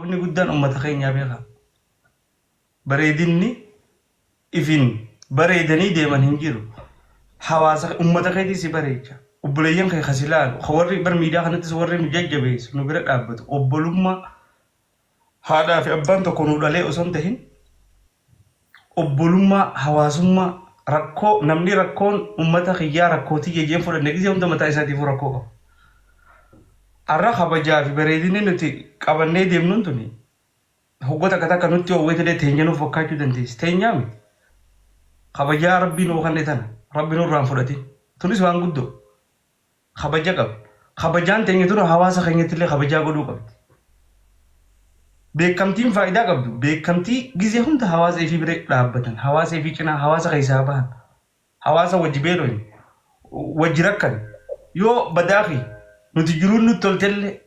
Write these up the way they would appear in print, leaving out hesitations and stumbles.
Sababni guddaan ummata keenyaa beekaa. Bareedinni ifin bareedanii deeman hin jiru. Hawaasa ummata keetii si bareecha. Obboleeyyan kee ka si laalu, ka warri bar miidiyaa kanattis warri nu jajjabeessu, nu bira dhaabbatu, obbolummaa haadhaa fi abbaan tokko nu dhalee osoo hin tahin obbolummaa hawaasummaa rakkoo namni rakkoon ummata kiyyaa rakkoo tiyya jeen fudhanne gisee hunda mataa isaatiifuu rakkoo qaba. Arra kabajaa fi bareedinni nuti qabannee deemnuun tuni Hogga takka takka nutti oowweetillee teenya nuuf fakkaachuu dandeessi. Teenyaa miti. Kabajaa Rabbii nuu kanne tana Rabbi nurraa hin fudhatin. Tunis waan guddoo. Kabaja qabna. Kabajaan teenya tun hawaasa keenyattillee kabajaa godhuu qabdi. Beekamtiin faayidaa qabdu beekamtii gizee hunda hawaasa ifii bira dhaabbatan, hawaasa ifii cinaa, hawaasa keessaa bahan, hawaasa wajji beeloyne, wajji rakkan. Yoo badaa kiyya nuti jiruun nutti toltellee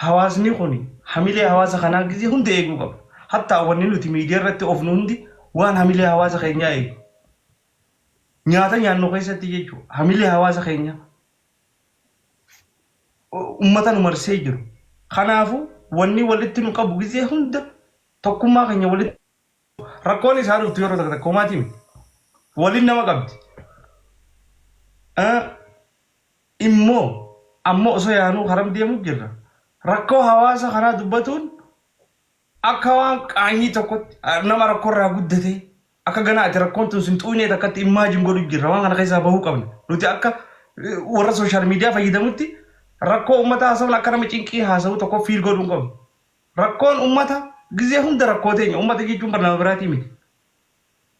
Hawaasni kuni hamilee hawaasa kanaa gizee hunda eeguu qaba. Hattaa wanni nuti miidiyaa irratti oofnu hundi waan hamilee hawaasa keenyaa eegu. Nyaata nyaannu keessatti jechuudha. Hamilee hawaasa keenyaa. Ummata nu marsee jiru. Kanaafuu wanni walitti nu qabu gizee hunda tokkummaa keenya walitti Rakkoon isaa dhuftu yeroo takka takka homaatii miti. Waliin nama qabdi. Immoo amma osoo yaanuu karam deemu jirra. Rakkoo hawaasa kanaa dubbatuun akka waan qaanyii tokkotti nama rakkoo irraa guddatee akka ganaa ati rakkoon tun sin xuynee takkatti immaajin godhu jirra. Waan kana keessaa bahuu qabna. Nuti akka warra sooshaal miidiyaa fayyadamutti rakkoo uummataa haasa'uun akka nama cinqii haasa'u tokko fiil godhuu hin qabnu. Rakkoon ummata gizee hunda rakkoo teenya. Ummata jechuun bar nama biraatii miti.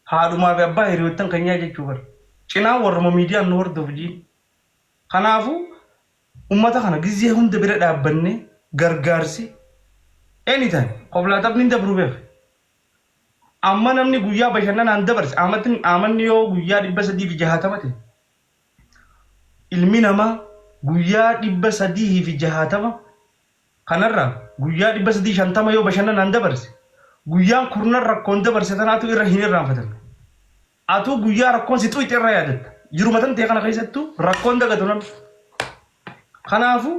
Haadhumaa fi abbaa hiriyoottan keenyaa jechuu bar. Cinaan warruma miidiyaan nu hordofu jiin. Kanaafuu ummata kana gizee hunda bira dhaabbannee gargaarsi anytime koflaa taphni hin dabru beek. Amma namni guyyaa bashannanaan dabarse amatni amanni yoo guyyaa 360 ta'e ilmi namaa guyyaa 360 Kanarra guyyaa 350 yoo bashannanaan dabarse, guyyaan kurnan rakkoon dabarse tanaatu irra hin irraanfatamne. Atuu guyyaa rakkoon si xuyxe irra yaadatta. Jiruma tantee kana keessattuu rakkoon dagatu namni. Kanaafuu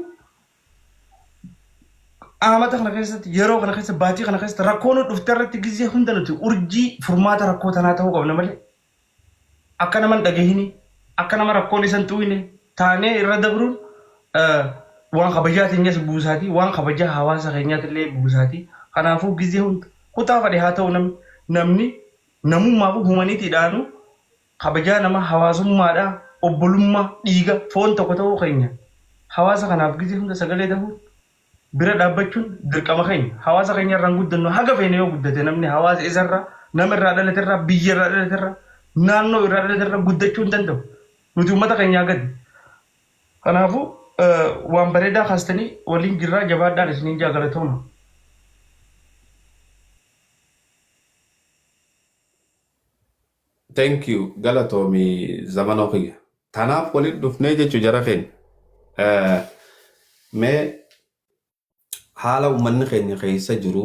amata kana keessatti yeroo kana keessa baatii kana keessatti rakkoo nu dhufte irratti gizee hunda nuti urjii furmaata rakkoo tanaa ta'uu qabna malee akka nama hin dhagahini, akka nama rakkoon isa hin xuuyne taanee irra dabruun waan kabajaa teenyas buusaati, waan kabajaa hawaasa keenyaatillee buusaati. Kanaafuu gizee hunda kutaa fadhe haa ta'u namni namni namummaafuu humanitiidhaanuu kabajaa nama hawaasummaadhaa obbolummaa dhiiga foon tokko ta'uu keenya hawaasa kanaaf gizee hunda sagalee ta'uun bira dhaabbachuun dirqama keenya. Hawaasa keenya irraa hin guddannu haga feene yoo guddate namni hawaasa isarraa, nama irraa dhalate irraa, biyya irraa dhalate irraa, naannoo irraa dhalate irraa guddachuu hin danda'u. Nuti uummata keenyaa gadi. Kanaafuu waan bareedaa kaastanii waliin jirraa jabaadhaan isiniin jaa galatooma. Thank you galatoomi zamanoo kiyya. Tanaaf walitti dhufnee jechu jara keenya. Eh, Mee haala uummanni keenya keessa jiru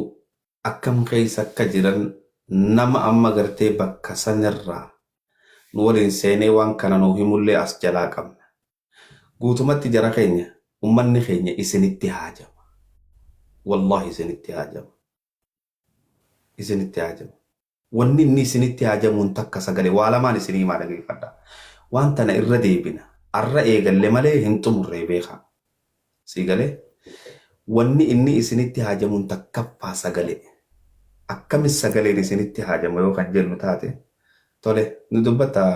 akkam keessa akka jiran nama amma gartee bakka sanirraa nu waliin seenee waan kana nuu himullee as jalaa qabna. Guutumatti jara keenya uummanni keenya isinitti haajama. Wallahi isinitti haajama. Isinitti haajama. Wanni inni isinitti haajamuun takka sagalee waa lamaan isinii himaa dhageeffadhaa. Waan tana irra deebina. Arra eegalle malee hin xumurree beekaa. Sii galee? Wanni inni isinitti haajamuun takkaffaa sagalee. Akkami sagaleen isinitti haajama yoo kan jennu taate tole ni dubbattaa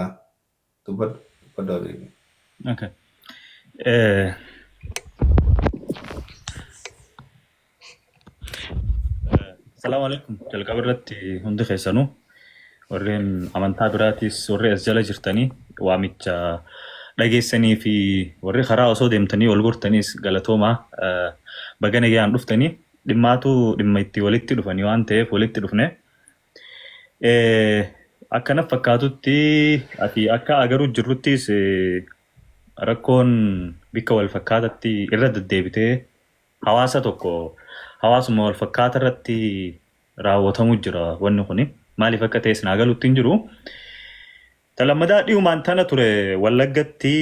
dubbadhu dubbadhu habiibi. Okay. Eh, Salaamu alaikum. Jalqaba irratti hundi keessanuu warreen amantaa biraatis warri as jala jirtanii waamicha dhageessanii fi warri karaa osoo deemtanii wal gortaniis galatoomaa eh, baga nagayaan dhuftanii dhimmaatu dhimma itti walitti dhufanii waan ta'eef walitti dhufne. Eh, Akka na fakkaatutti ati akka agaruu jirruttis eh, rakkoon bikka wal fakkaatatti irra deddeebitee Hawaasa tokko hawaasuma wal fakkaata irratti raawwatamu jira wanni kuni. Maaliif akka ta'es naa galutti hin jiru. Ta lammadaa dhiyumaan tana ture Wallaggatti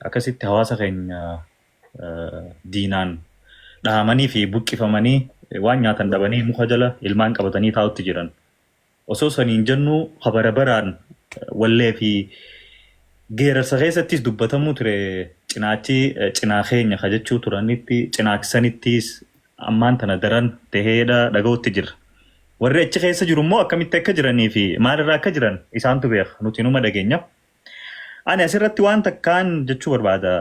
akkasitti hawaasa keenya diinaan dhahamanii fi buqqifamanii waan nyaatan dhabanii muka jala ilmaan qabatanii taa'utti jiran. Osoo saniin jennuu kabara baraan wallee fi geerarsa keessattis dubbatamuu ture cinaachi cinaa keenya ka jechuu turanitti cinaaksanittis ammaan tana daran taheedha dhaga'utti jirra. Warri achi keessa jiru immoo akkamitti akka jiranii fi maalirraa akka jiran isaantu beeka nuti numa dhageenya. Ani asirratti waan takkaan jechuu barbaada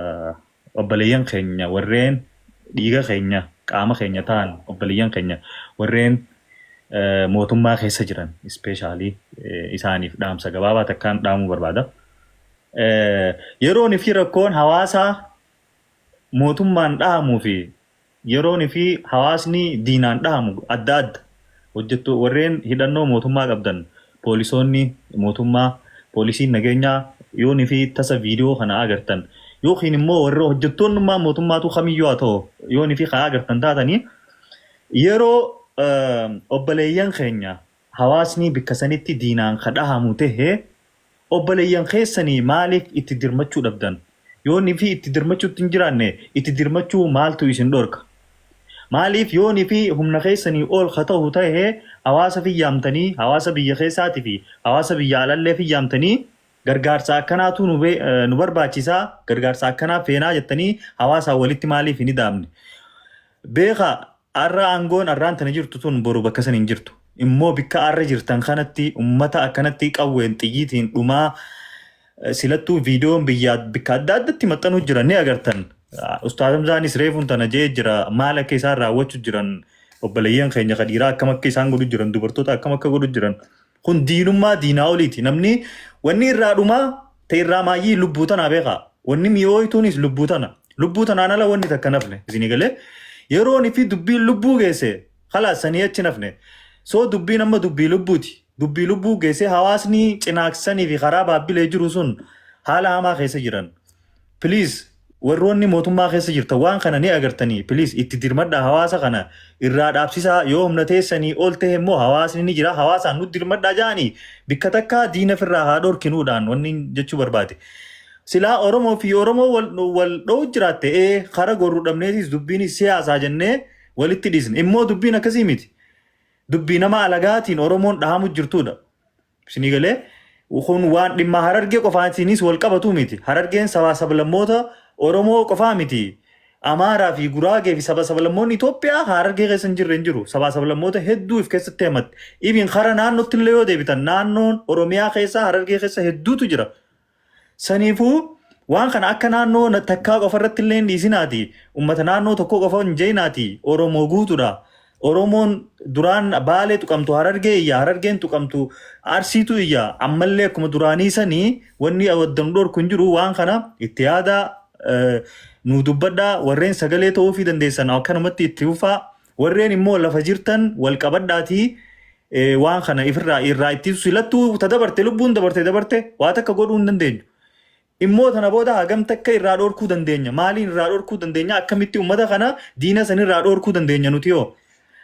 obboleeyyan keenya warreen dhiiga keenya qaama keenya ta'an obboleeyyan keenya warreen mootummaa keessa jiran especially isaaniif dhaamsa gabaabaa takkaan dhaamuu barbaada. Yeroon fi rakkoon hawaasaa mootummaan dhahamuu fi yeroon fi hawaasni diinaan dhahamu adda adda. Hojjettu warreen hidhannoo mootummaa qabdan poolisoonni mootummaa poolisiin nageenyaa yoonii fi tasa viidiyoo kana agartan yookiin immoo warra hojjettoonnummaa mootummaatu kamiyyuu haa ta'u yoonii fi kaa agartan taatanii yeroo obboleeyyan keenya hawaasni bikka sanitti diinaan ka dhahamu tahe obboleeyyan keessanii maaliif itti dirmachuu dhabdan? Yoonii fi itti dirmachuutti hin jiraanne itti dirmachuu maaltu isin dhorka? Maaliif yoonii fi humna keessanii ol ka ta'u tahe hawaasa fiyyaamtanii hawaasa biyya keessaatii fi hawaasa biyya alallee fiyyaamtanii gargaarsa akkanaatu nu barbaachisaa gargaarsa akkanaa feenaa jettanii hawaasaan walitti maaliif hin idaamne? Beekaa har'a aangoon har'aan tana jirtu tun boru bakka san hin jirtu. Immoo bikka har'a jirtan kanatti ummata akkanatti qawween xiyyiitiin dhumaa silattuu viidiyoon biyyaa bikka adda addatti maxxanuu jiran ni agartan. Ustaaz Hamzaanis reefuun tana jee jira maal akka isaan raawwachuu jiran obboleeyyan keenya ka dhiiraa akkam akka isaan godhu jiran dubartoota akkam akka godhu jiran. Kun diinummaa diinaa oliiti. Namni wanni irraa dhumaa ta'e irraa maayyii lubbuu tanaa beekaa. Wanni mi'ooytuunis lubbuu tana. Lubbuu tanaan ala wanni takka nafne. Isinii galee yeroon fi dubbiin lubbuu geesse khalaas sanii achi nafne. So dubbiin amma dubbii lubbuuti. Dubbii lubbuu geesse hawaasni cinaaksanii fi karaa baabbilee jiru sun haala hamaa keessa jiran. Please warroonni mootummaa keessa jirtan waan kana ni agartanii please itti dirmadhaa hawaasa kana irraa dhaabsisaa yoo humna teessanii ol ta'e immoo hawaasni ni jira hawaasaan nu dirmadhaa ja'anii bikka takka diina firraa haa dhorkinuudhaan wanni jechuu barbaade. Silaa Oromoo fi Oromoo wal dho'u jiraatte ee kara gorru dhabneetis dubbiin siyaasaa jennee walitti dhiisne. Immoo dubbiin akkasii miti. Dubbii nama alagaatiin Oromoon dhahamu jirtudha. Isinii galee kun waan dhimma Harargee qofaatiinis wal qabatu miti. Harargeen sabaa sablammoota Oromoo qofaa miti. Amaaraa fi Guraagee fi saba sablammoonni Itoophiyaa Harargee keessa hin jirre hin jiru. Sabaa sablammoota hedduu if keessatti hamatti. Ibin kara naannootti illee yoo deebitan naannoon Oromiyaa keessa Harargee keessa hedduutu jira. Saniifuu waan kana akka naannoo takkaa qofa irratti illee hin dhiisinaati. Uummata naannoo tokko qofa hin jeenaati. Oromoo guutuudha. Oromoon duraan Baalee tuqamtu Harargee iyya, Harargeen tuqamtu Arsiitu iyya. Ammallee akkuma duraanii sanii wanni waddan dhorku hin jiru waan kana itti yaadaa nu dubbadhaa warreen sagalee ta'uufii dandeessan akkanumatti itti fufaa warreen immoo lafa jirtan wal qabadhaatii waan kana ifirraa irraa ittisu silattuu ta dabarte lubbuun dabarte dabarte waa takka godhuu hin dandeenyu. Immoo tana booda hagam takka irraa dhorkuu dandeenya? Maaliin irraa dhorkuu dandeenya? Akkamitti uummata kana diina san irraa dhorkuu dandeenya nuti hoo?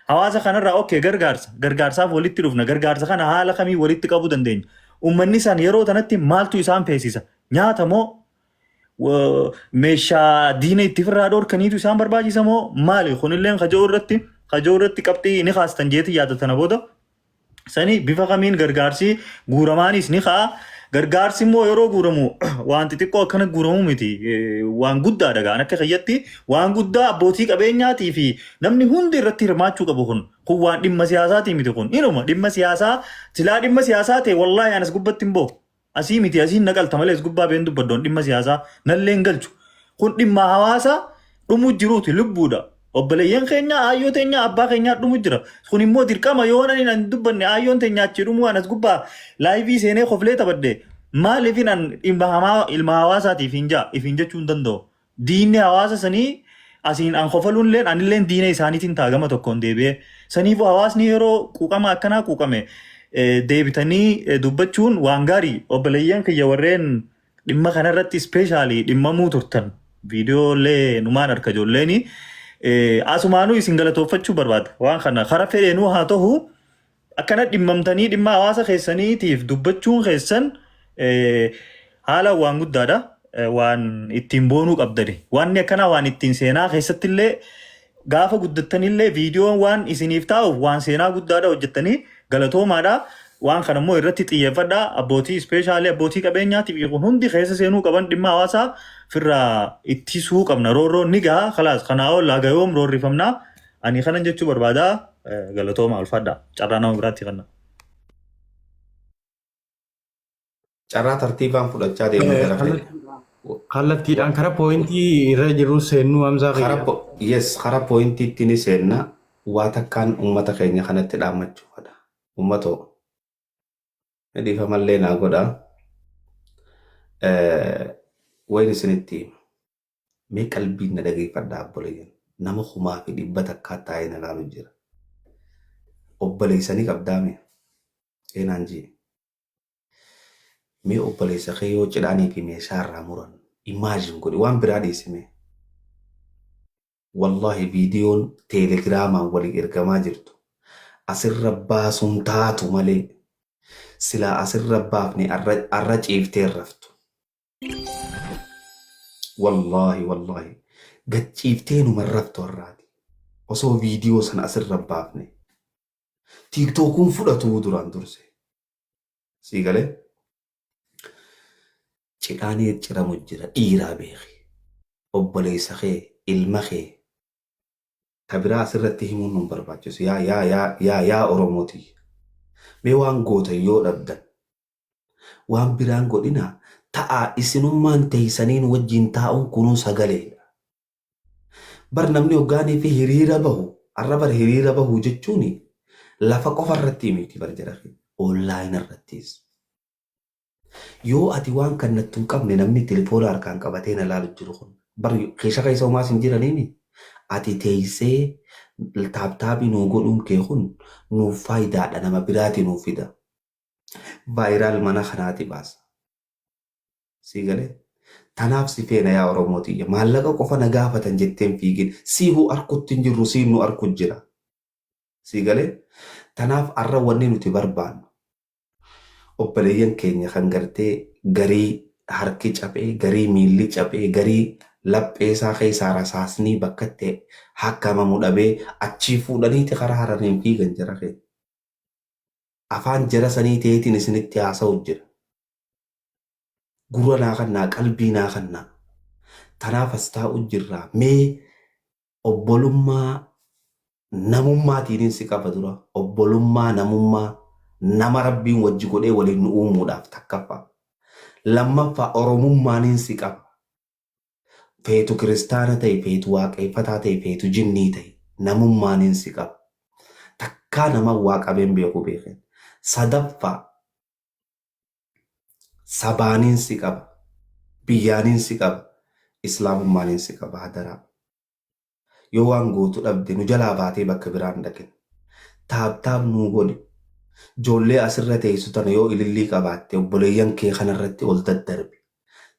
Hawaasa kanarraa okay gargaarsa gargaarsaaf walitti dhufna gargaarsa kana haala kamii walitti qabuu dandeenya? Uummanni san yeroo tanatti maaltu isaan feesisa? Nyaata moo meeshaa diina itti ofirraa dhorkaniitu isaan barbaachisa moo maali? Kunilleen kajoo irratti qabxii ni kaastan jeeti yaada tana booda. Sani bifa kamiin gargaarsi guuramaanis ni ka'a. Gargaarsi immoo yeroo guuramu waan xixiqqoo akkana guuramu miti. Waan guddaadha gaan akka kiyyatti waan guddaa abbootii qabeenyaatii fi namni hundi irratti hirmaachuu qabu kun. Kun waan dhimma siyaasaatii miti kun. Inuma dhimma siyaasaa silaa dhimma siyaasaa ta'e wallaahi anas gubbatti hin bahu. Asii miti asiin naqalta malee as gubbaa been dubbaddoon dhimma siyaasaa nallee hin galchu. Kun dhimma hawaasa dhumuu jiruuti lubbuudha. Obboleeyyan keenya aayyoo teenya abbaa keenyaa dhumu jira. Kun immoo dirqama yoo ani hin dubbanne aayyoon teenya achi dhumuu anas gubbaa live seenee koflee taphadhe maaliifin an dhimma hamaa ilma hawaasaatiif hin jaa ifin jechuu hin danda'u. Diinni hawaasa sanii asiin an kofaluun illeen anilleen diina isaaniitiin ta'a gama tokkoon deebi'ee. Saniifuu hawaasni yeroo quuqama akkanaa quuqame deebitanii dubbachuun waan gaarii obboleeyyan kiyya warreen dhimma kanarratti especially dhimmamuu turtan viidiyoolee numaan harka ijoolleeni asumaanuu isin galatoofachuu barbaada waan kana kara fedheenuu haa ta'u akkana dhimmamtanii dhimma hawaasa keessaniitiif dubbachuun keessan haala waan guddaadha. Waan ittiin boonuu qabdani. Wanni akkanaa waan ittiin seenaa keessatti illee gaafa guddattanillee viidiyoon waan isiniif taa'uuf waan seenaa guddaadha hojjettanii galatoomaadha. Waan kana immoo irratti xiyyeeffadhaa abbootii especially abbootii qabeenyaatiif kun hundi keessa seenuu qaban dhimma hawaasaa firraa ittisuu qabna. Roorroon ni gaha khalaas kanaa ol haga yoom roorrifamnaa ani kanan jechuu barbaadaa galatooma ulfaadha carraa nama biraatti kanna. Carraa tartiibaan fudhachaa deemna gara keenya. Kallattiidhaan kara pointii irra jiru seennuu Hamzaa Kara kiyya. Yes, kara pointiitti ni seenna. Waa takkaan uummata keenya kanatti dhaammachuu fedha. Uummatoo dhiifamallee naa godhaa. Wayin isinitti hima. Mee qalbiin na dhageeffadhaa obboleeyyan. Nama 1,100 taa'ee na ilaalu jira. Obboleessanii qabdaame. Seenaan jee. Mee obboleessa kee yoo cidhaanii fi meeshaa irraa muran imagine godhi waan biraa dhiisime. Wallahi viidiyoon teelegiraamaan walii ergamaa jirtu. Asirra baasuun taatu malee silaa asirra baafne arra ciiftee raftu. Wallahi wallahi gad ciiftee numa raftu har'aati. Osoo viidiyoo sana asirra baafne. Tiiktookuun fudhatu duraan durse. Sii galee? Cidhaanii ciramu jira dhiiraa beeki. Obboleessa kee, ilma kee. Ta biraa asirratti himuun nun barbaachisu. Yaa yaa yaa yaa yaa Oromooti. Mee waan gootan yoo dhabdan. Waan biraan godhinaa ta'aa isinummaan teessaniin wajjin taa'uun kunuu sagaleedha. Bar namni hoggaanii fi hiriira bahu arra bar hiriira bahu jechuun lafa qofa irratti miti bar jara keenya. Online irrattis. Yoo ati waan kannattu hin qabne namni telefoona harkaan qabatee na laalu jiru kun bar keessa keessa homaas hin jiraniimi. Ati teessee tap tapii nuu godhuun kee kun nuuf faayidaadha nama biraati nuuf fida. Viral mana kanaati baasa. Sii galee? Tanaaf si feena yaa Oromoo tiyya. Maallaqa qofa na gaafatan jetteen fiigin. Siihuu arkutti hin jirru siin nu arku jira. Sii galee? Tanaaf arra wanni nuti barbaannu obboleeyyan keenya kan gartee garii harki caphee, garii miilli caphee, garii laphee isaa keessaa rasaasnii bakka itti hakkamamu dhabee achii fuudhaniiti karaa haraniin fiigan jara keenya. Afaan jara sanii ta'eetiin isinitti haasa'u jira. Gurra naa kannaa, qalbii naa kannaa. Tanaaf as taa'u jirra. Mee obbolummaa namummaatiinin si qaba dura. Obbolummaa namummaa nama rabbiin wajji godhee waliin nu uumuudhaaf takkaffaa. Lammaffaa oromummaaniin si qaba. Feetu kiristaana ta'e, feetu waaqeffataa ta'e, feetu jinnii ta'e namummaaniin si qaba. Takkaa nama waa qabeen beeku beeken. Sadaffaa sabaaniin si qaba. Biyyaaniin si qaba. Islaamummaaniin si qaba hadaraa. Yoo waan gootu dhabde nu jalaa baatee bakka biraan dhaqin. Tap tap nuu godhi. Ijoollee asirra teessu tana yoo ilillii qabaatte obboleeyyan kee kanarratti ol daddarbi.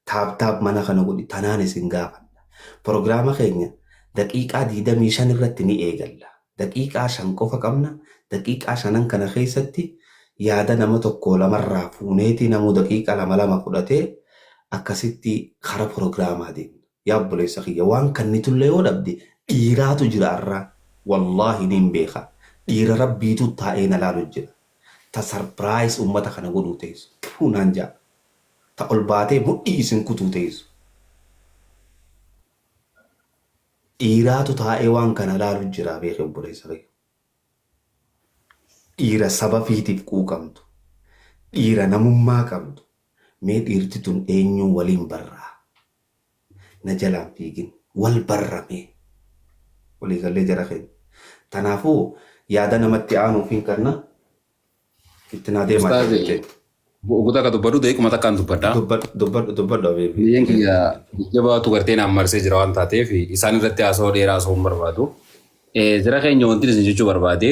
Tap tap mana kana godhi tanaan isin gaafadha. Proogiraama keenya daqiiqaa 25 irratti ni eegalla. Daqiiqaa 5 qofa qabna. Daqiiqaa shanan kana keessatti yaada nama tokko lamarraa fuuneeti namuu daqiiqaa lama lama fudhatee akkasitti kara proogiraamaa deemna. Yaa obboleessa kiyya waan kannitullee yoo dhabde dhiiraatu jira arraa. Wallaahi niin beeka. Dhiira rabbiitu taa'ee na laalu jira. Ta surprise uummata kana godhuu teessu. Puu naan ja'a. Ta ol baatee mudhii isin kutuu teessu. Dhiiraatu taa'ee waan kana laalu jira beeke obboleessa kiyya. Dhiira saba fiitiif quuqamtu. Dhiira namummaa qabdu. Mee dhiirti tun eenyuun waliin barraa? Na jalaan fiigin. Wal barramee. Waliigallee jara keenya. Kanaafuu yaada namatti aanuuf hin kanna itti naa deemaa Ustaazi, jirti. Oguta akka dubbadhu daqiiquma takkaan dubbadha. Dubbadhu dubbadhu dubbadhu abeebi. Biyyeen kiyya jajjabaatu gartee naan marsee jira waan taateef isaan irratti haasawoo dheeraa haasawuu hin barbaadu. Jara keenya wanti isin jechuu barbaade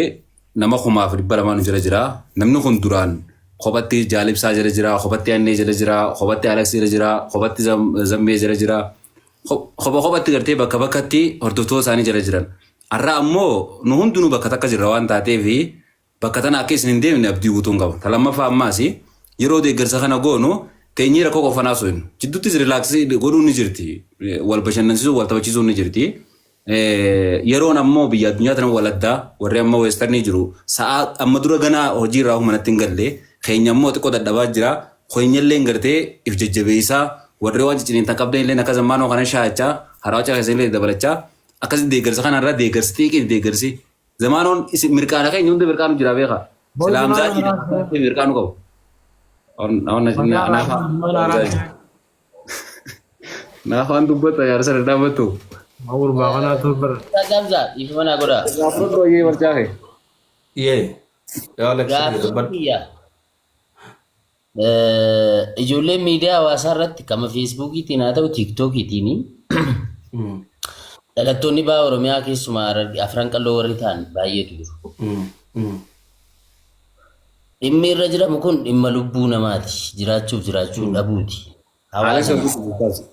nama 2,200 nu jala jira. Namni kun duraan kophatti jaalibsaa jala jira, kophatti annee jala jira, kophatti Alex jala jira, kophatti Zammee jala jira. Kopha kophatti gartee bakka bakkatti hordoftoota isaanii jala jiran. Har'a ammoo nu hundinuu bakka takka jirra waan taateef bakka tana akka isin hin deemne abdii guutuun qaba. Ta lammaffaa ammaas yeroo deeggarsa kana goonu teenyee rakkoo qofa naasoo hin. Jidduuttis relaxii godhuun ni jirti. Wal bashannansiisuu, wal taphachiisuun ni jirti. Yeroon ammoo biyya addunyaa tana wal addaa warri amma westernii jiru sa'aa amma dura ganaa hojii irraa manatti hin galle keenya immoo xiqqoo dadhabaa jira. Keenyallee gartee if jajjabeessaa warri waan cicciniintan qabdan illee akka zammaanoo kana shaachaa harawaa keessa illee dabalachaa akkasi deeggarsa kanarraa deeggarsi xiiqii deeggarsi zamaanoon isin mirqaana keenya hundi mirqaanu jira beeka. Silaamzaa jira mirqaanu qabu. Naafaan dubbata yaarsa dhadhaabatu. Gurbaa kanaatu bara. Gamza, dhiifama naa godhaa. Gaafadhu wayyee barcaa kee. Yee. Yaa Alex Gaaffiin dubbadhu. kiyya ijoolleen miidiyaa hawaasaa irratti kama feesbuukiitiin haa ta'u tiiktookiitiin dhalattoonni baha Oromiyaa keessumaa afran qalloo warri ta'an baay'eetu jiru. Dhimmi irra jiramu kun dhimma lubbuu namaati. Jiraachuuf jiraachuu dhabuuti. Alex Hawaasa ofiis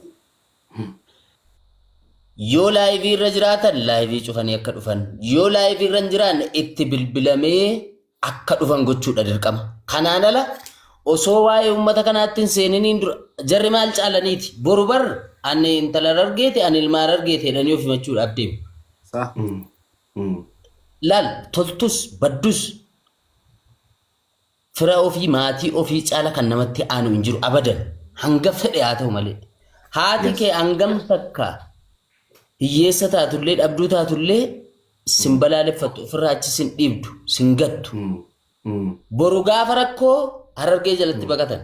yoo live irra jiraatan live cufanii akka dhufan, yoo live irra hin jiraanne itti bilbilamee akka dhufan gochuudha dirqama. Kanaan ala osoo waa'ee uummata kanaatti hin seeniniin dura jarri maal caalaniiti? Boru bar ani intala argeete ani ilma argeete jedhanii of himachuudhaaf deemu. Laal toltus baddus fira ofii maatii ofii caala kan namatti aanu hin jiru abadan hanga fedhe haa ta'u malee. Haati kee hangam takka hiyyeessa taatullee dhabduu taatullee sin balaaleffattu ofirraa achi sin dhiibdu sin gattu. Boru gaafa rakkoo Harargee jalatti baqatan.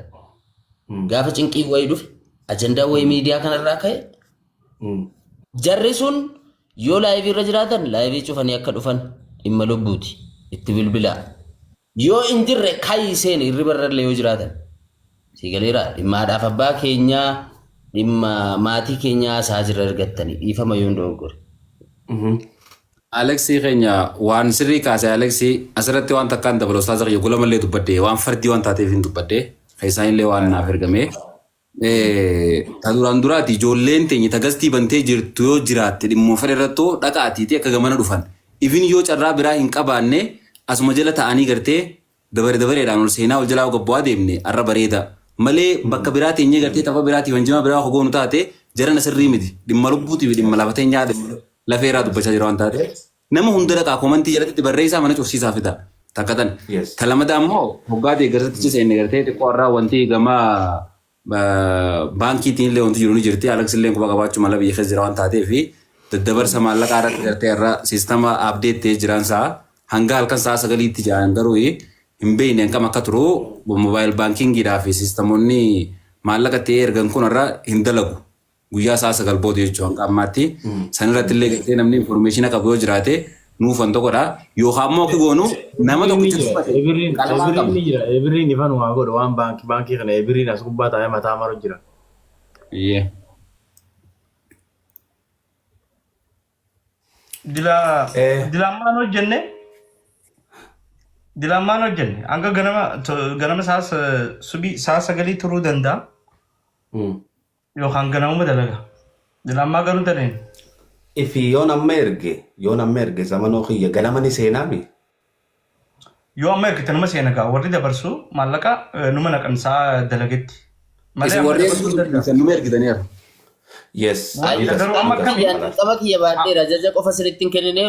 Gaafa cinqii wayii dhufe ajandaa wayii miidiyaa kanarraa ka'e jarri sun yoo live irra jiraatan live cufanii akka dhufan dhimma lubbuuti itti bilbilaa. Yoo hin jirre kayi seeni hirriba irrallee yoo jiraatan. Sii galeera dhimma haadhaaf abbaa keenyaa dhimma maatii keenyaa haasaa jirra argattanii dhiifama yoo hin dogoggore. Aleksii keenya waan sirrii kaase. Aleksii asirratti waan takkaan dabalu ustaaza kiyya gola mallee dubbadde waan fardii waan taateef hin dubbadde keessaan illee waan naaf ergame. Ta duraan duraati ijoolleen teenya ta gastii bantee jirtu yoo jiraatte dhimmoo fedha irrattoo dhaqaatiiti akka gamana dhufan. Ifin yoo carraa biraa hin qabaanne asuma jala ta'anii gartee dabare dabareedhaan ol seenaa ol jalaa gabbu'aa deemne arra bareeda. Malee bakka biraa teenyee gartee tapha biraatiif hanjimaa biraa hogoonu taate jarana sirrii miti. Dhimma lubbuutii fi dhimma lafa teenyaa lafee irraa dubbachaa jira waan taate. Nama hunda dhaqaa comment jalatti barreessaa mana cufsiisaa fida. Takka tan. Ta lamada ammoo hoggaa deeggarsatti seenne gartee xiqqoo irraa wanti gama baankiitiin illee wanti jiru ni jirti. Alex illee quba qabaachuu mala biyya keessa jira waan taateef daddabarsa maallaqaa irratti gartee irra system update ta'ee jiran isaa hanga halkan sa'a 9tti jiran garuu hin beekne hangam akka turu mobile bankingiidhaa fi systemoonni maallaqa ta'ee ergan kun irra hin dalagu. Guyyaa sa'a 9 booda jechuudha hanga ammaatti. San irratti illee gartee namni information qabu yoo jiraate nuuf wanta godha. Yookaan immoo akka goonu nama tokkicha dubbate Ebirriin qalamaan Ebirriin qabna. ni jira. Ebirriin ifan waa godhu waan baankii kana Ebirriin as gubbaa taa'ee mataa maru jira. Iyyee. Dila dilammaan hojjenne dilammaan hojjenne hanga ganama ganama sa'a subii sa'a 9 turuu danda'a yookaan ganamuma dalaga. Dilammaa garuu daneen. Ifi yoon amma erge zamanoo kiyya ganama ni seenaami. Yoo amma ergite nama seena gaa warri dabarsu maallaqa numa naqan sa'a dalagetti. Malee Isin amma warreen dabarsuu hin danda'amu. numa ergitaniiru. Yes. Ay, Ni das- Garuu amma ni das- akkami? Dirqama kiyya baadheera ajaja qofa sirriitti hin kennine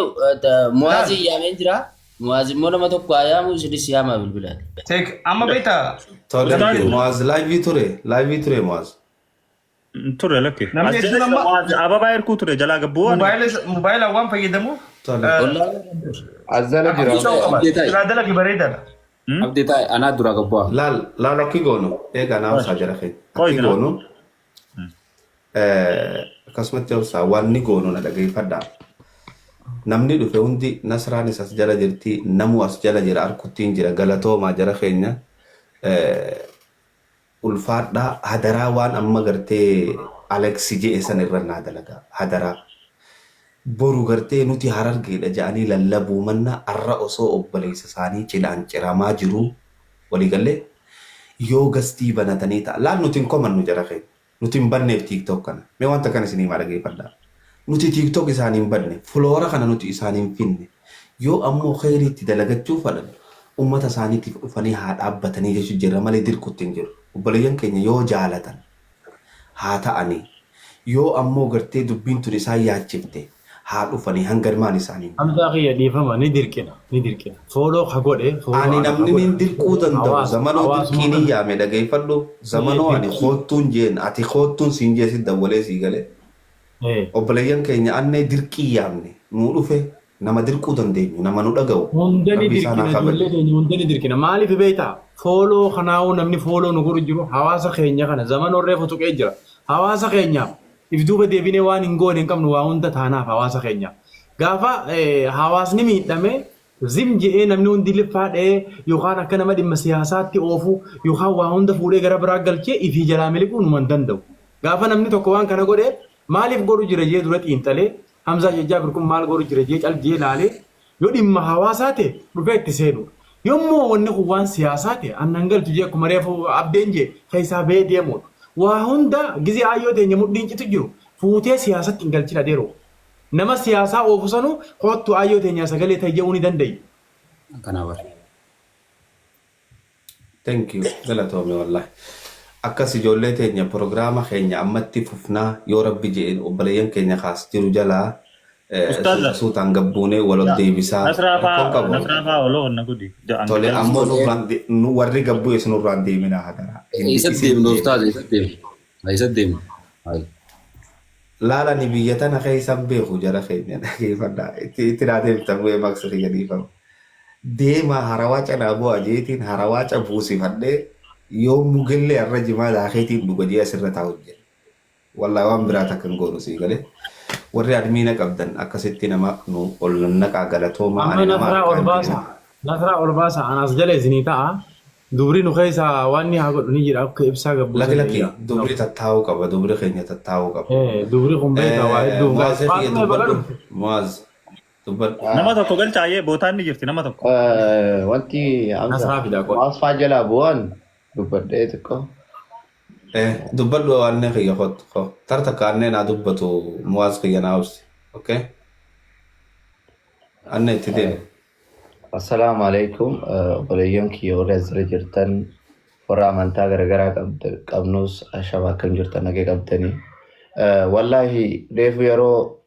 Muwaazii yaameen jira. Muwaaz immoo nama tokko haa yaamu isinis yaamaa bilbilaan. Teek amma beektaa Tole, Muaz live ture, live ture Muaz. Ture lakki. Namni As hedduun jala amma ababaa erkuu ture jalaa gabbuu waan. mobaayila waan fayyadamuuf Tole. As jala jira. Abdee taa'e. silaa dalagi bareedaadha. Abdee taa'e anaa dura gabbaa. Laal laal akki goonu eegaa naa obsaa jara keenya. Qoy Akki jira. goonu akkasumatti obsaa waan ni goonu na dhageeffadhaa. Namni dhufe hundi Nasraanis as jala jirti, namu as jala jira, arkuttiin jira, galatoomaa jara keenya. Ulfaadhaa hadaraa waan amma gartee Alex je'e san irra naa dalagaa hadaraa. Boru gartee nuti Harargeedha jedhanii lallabuu manna arra osoo obboleessa isaanii cidhaan ciramaa jiruu waliigallee yoo gastii banatanii ta'a. Laal nuti hin komannu jara keenya. Nuti hin banneef TikTok kana. Mee wanta kana isinii maa dhageeffadhaa. Nuti TikTok isaanii hin banne. Follower kana nuti isaanii hin finne. Yoo ammoo kheyriitti dalagachuu fadhan ummata isaaniitiif dhufanii haa dhaabbatanii jechuu jirra malee dirqutti hin jiru. Obboleeyyan keenya yoo jaalatan haa ta'anii. Yoo ammoo gartee dubbiin tun isaan yaachifte Haa dhufanii hangarmaan isaanii. Hamzaa kiyya dhiifama ni dirqina ni dirqina. Follow ka godhe follow Ani ana ka namni godhe nin dirquu danda'u hawaasa zamanoo hawaasuma dirqiin hin kana yaame dhageeffadhu zamanoo ani dirqii. koottuun jeen ati koottuun siin jee si dawwalee sii galee. Obboleeyyan keenya annee dirqii yaamne nuu dhufe nama dirquu dandeenyu nama nu dhaga'u Hunda ni rabbi isaan dirqina haa kabaju. ijoollee keenya hunda ni dirqina. Maaliif beektaa? Follow kanaa'uu namni follow nu godhu jiru hawaasa keenya kana zamanoo reefu tuqee jira. Hawaasa keenyaaf if duuba deebinee waan hin goone hin qabnu waa hunda taanaaf hawaasa keenyaaf. Gaafa hawaasni miidhame zim je'ee namni hundi liffaa dha'ee yookaan akka nama dhimma siyaasaatti oofu yookaan waa hunda fuudhee gara biraa galchee ifii jalaa miliquu numa hin danda'u. Gaafa namni tokko waan kana godhe maaliif godhu jira jee dura xiinxalee Hamzaa Sheekh Jaabir kun maal godhu jira jee cal jee laalee yoo dhimma hawaasaa ta'e dhufee itti seenuudha. Yommuu wanni kun waan siyaasaa ta'e annan galchu jee akkuma reefu abdeen jee keessaa ba'ee deemuudha. Waa hunda gizee aayyoo teenya mudhiin citu jiru fuutee siyaasatti hin galchin adeeroo. Nama siyaasaa oofu sanuu koottu aayyoo teenyaa sagalee ta'i jedhuu ni danda'i. Akkanaa bara. Thank you. Galatoomi wallahi. Akkas ijoollee teenya prograama keenya ammatti fufnaa yoo rabbi je'e obboleeyyan keenya kaas jiru jalaa Ustaaza. suuta suutaan gabbuunee wal ol deebisaa Nasraa rakkoon faa qabu. Nasraa faa oloo na godhi. Tole ammoo nurraan nu warri gabbu'es nurraan deeminaa hadaraa. Hin Eessatti isin deemna deemna. ustaaza eessatti deemna? Eessatti deemna? Hayi. Laala ani biyya tana keessan beeku jara keenya dhageeffadhaa. Itti itti naa deemtan bu'ee maqsa kiyya dhiifama. Deemaa harawaa canaa bu'aa jeetiin harawaa cabuusifadhee yoo mugellee har'a jimaa daakeetiin dhuga jee asirra taa'u jira. Wallaahi waan biraa takka hin goonu sii galee. Warri admiina qabdan akkasitti nama nu ol nannaqaa galatoomaa Amma ani nama Nasraa ol harkaan baasa. deema. Nasraa ol baasa. Anaas jala isinii ta'a. Dubri nu keessaa waan ni haa godhu ni jira akka ibsaa Laki gabbuusan laki jira. dubri tattaa'uu qaba dubri keenya tattaa'uu qaba. Dubri kun beektaa waa hedduu. Muwaaz kiyya Faatuma baga dubbadhu. dhufte. Muwaaz dubbadhu. Nama tokko galchaayyee bootaan ni jirti nama tokko. Wanti Hamza Nasraa fidaa qola. Muwaaz faa jalaa bu'an dubbadhee xiqqoo. Dubbadhu annee kiyya kottu. Tar takka annee naa dubbatu Muwaaz kiyya naa obsi. Okay? Annee itti deemi. Assalaamu alaikum obboleeyyan kiyya warri as jira jirtan warra amantaa garaagaraa qabnus ashaba akkam jirtan nagee qabdanii. Wallaahi reefu yeroo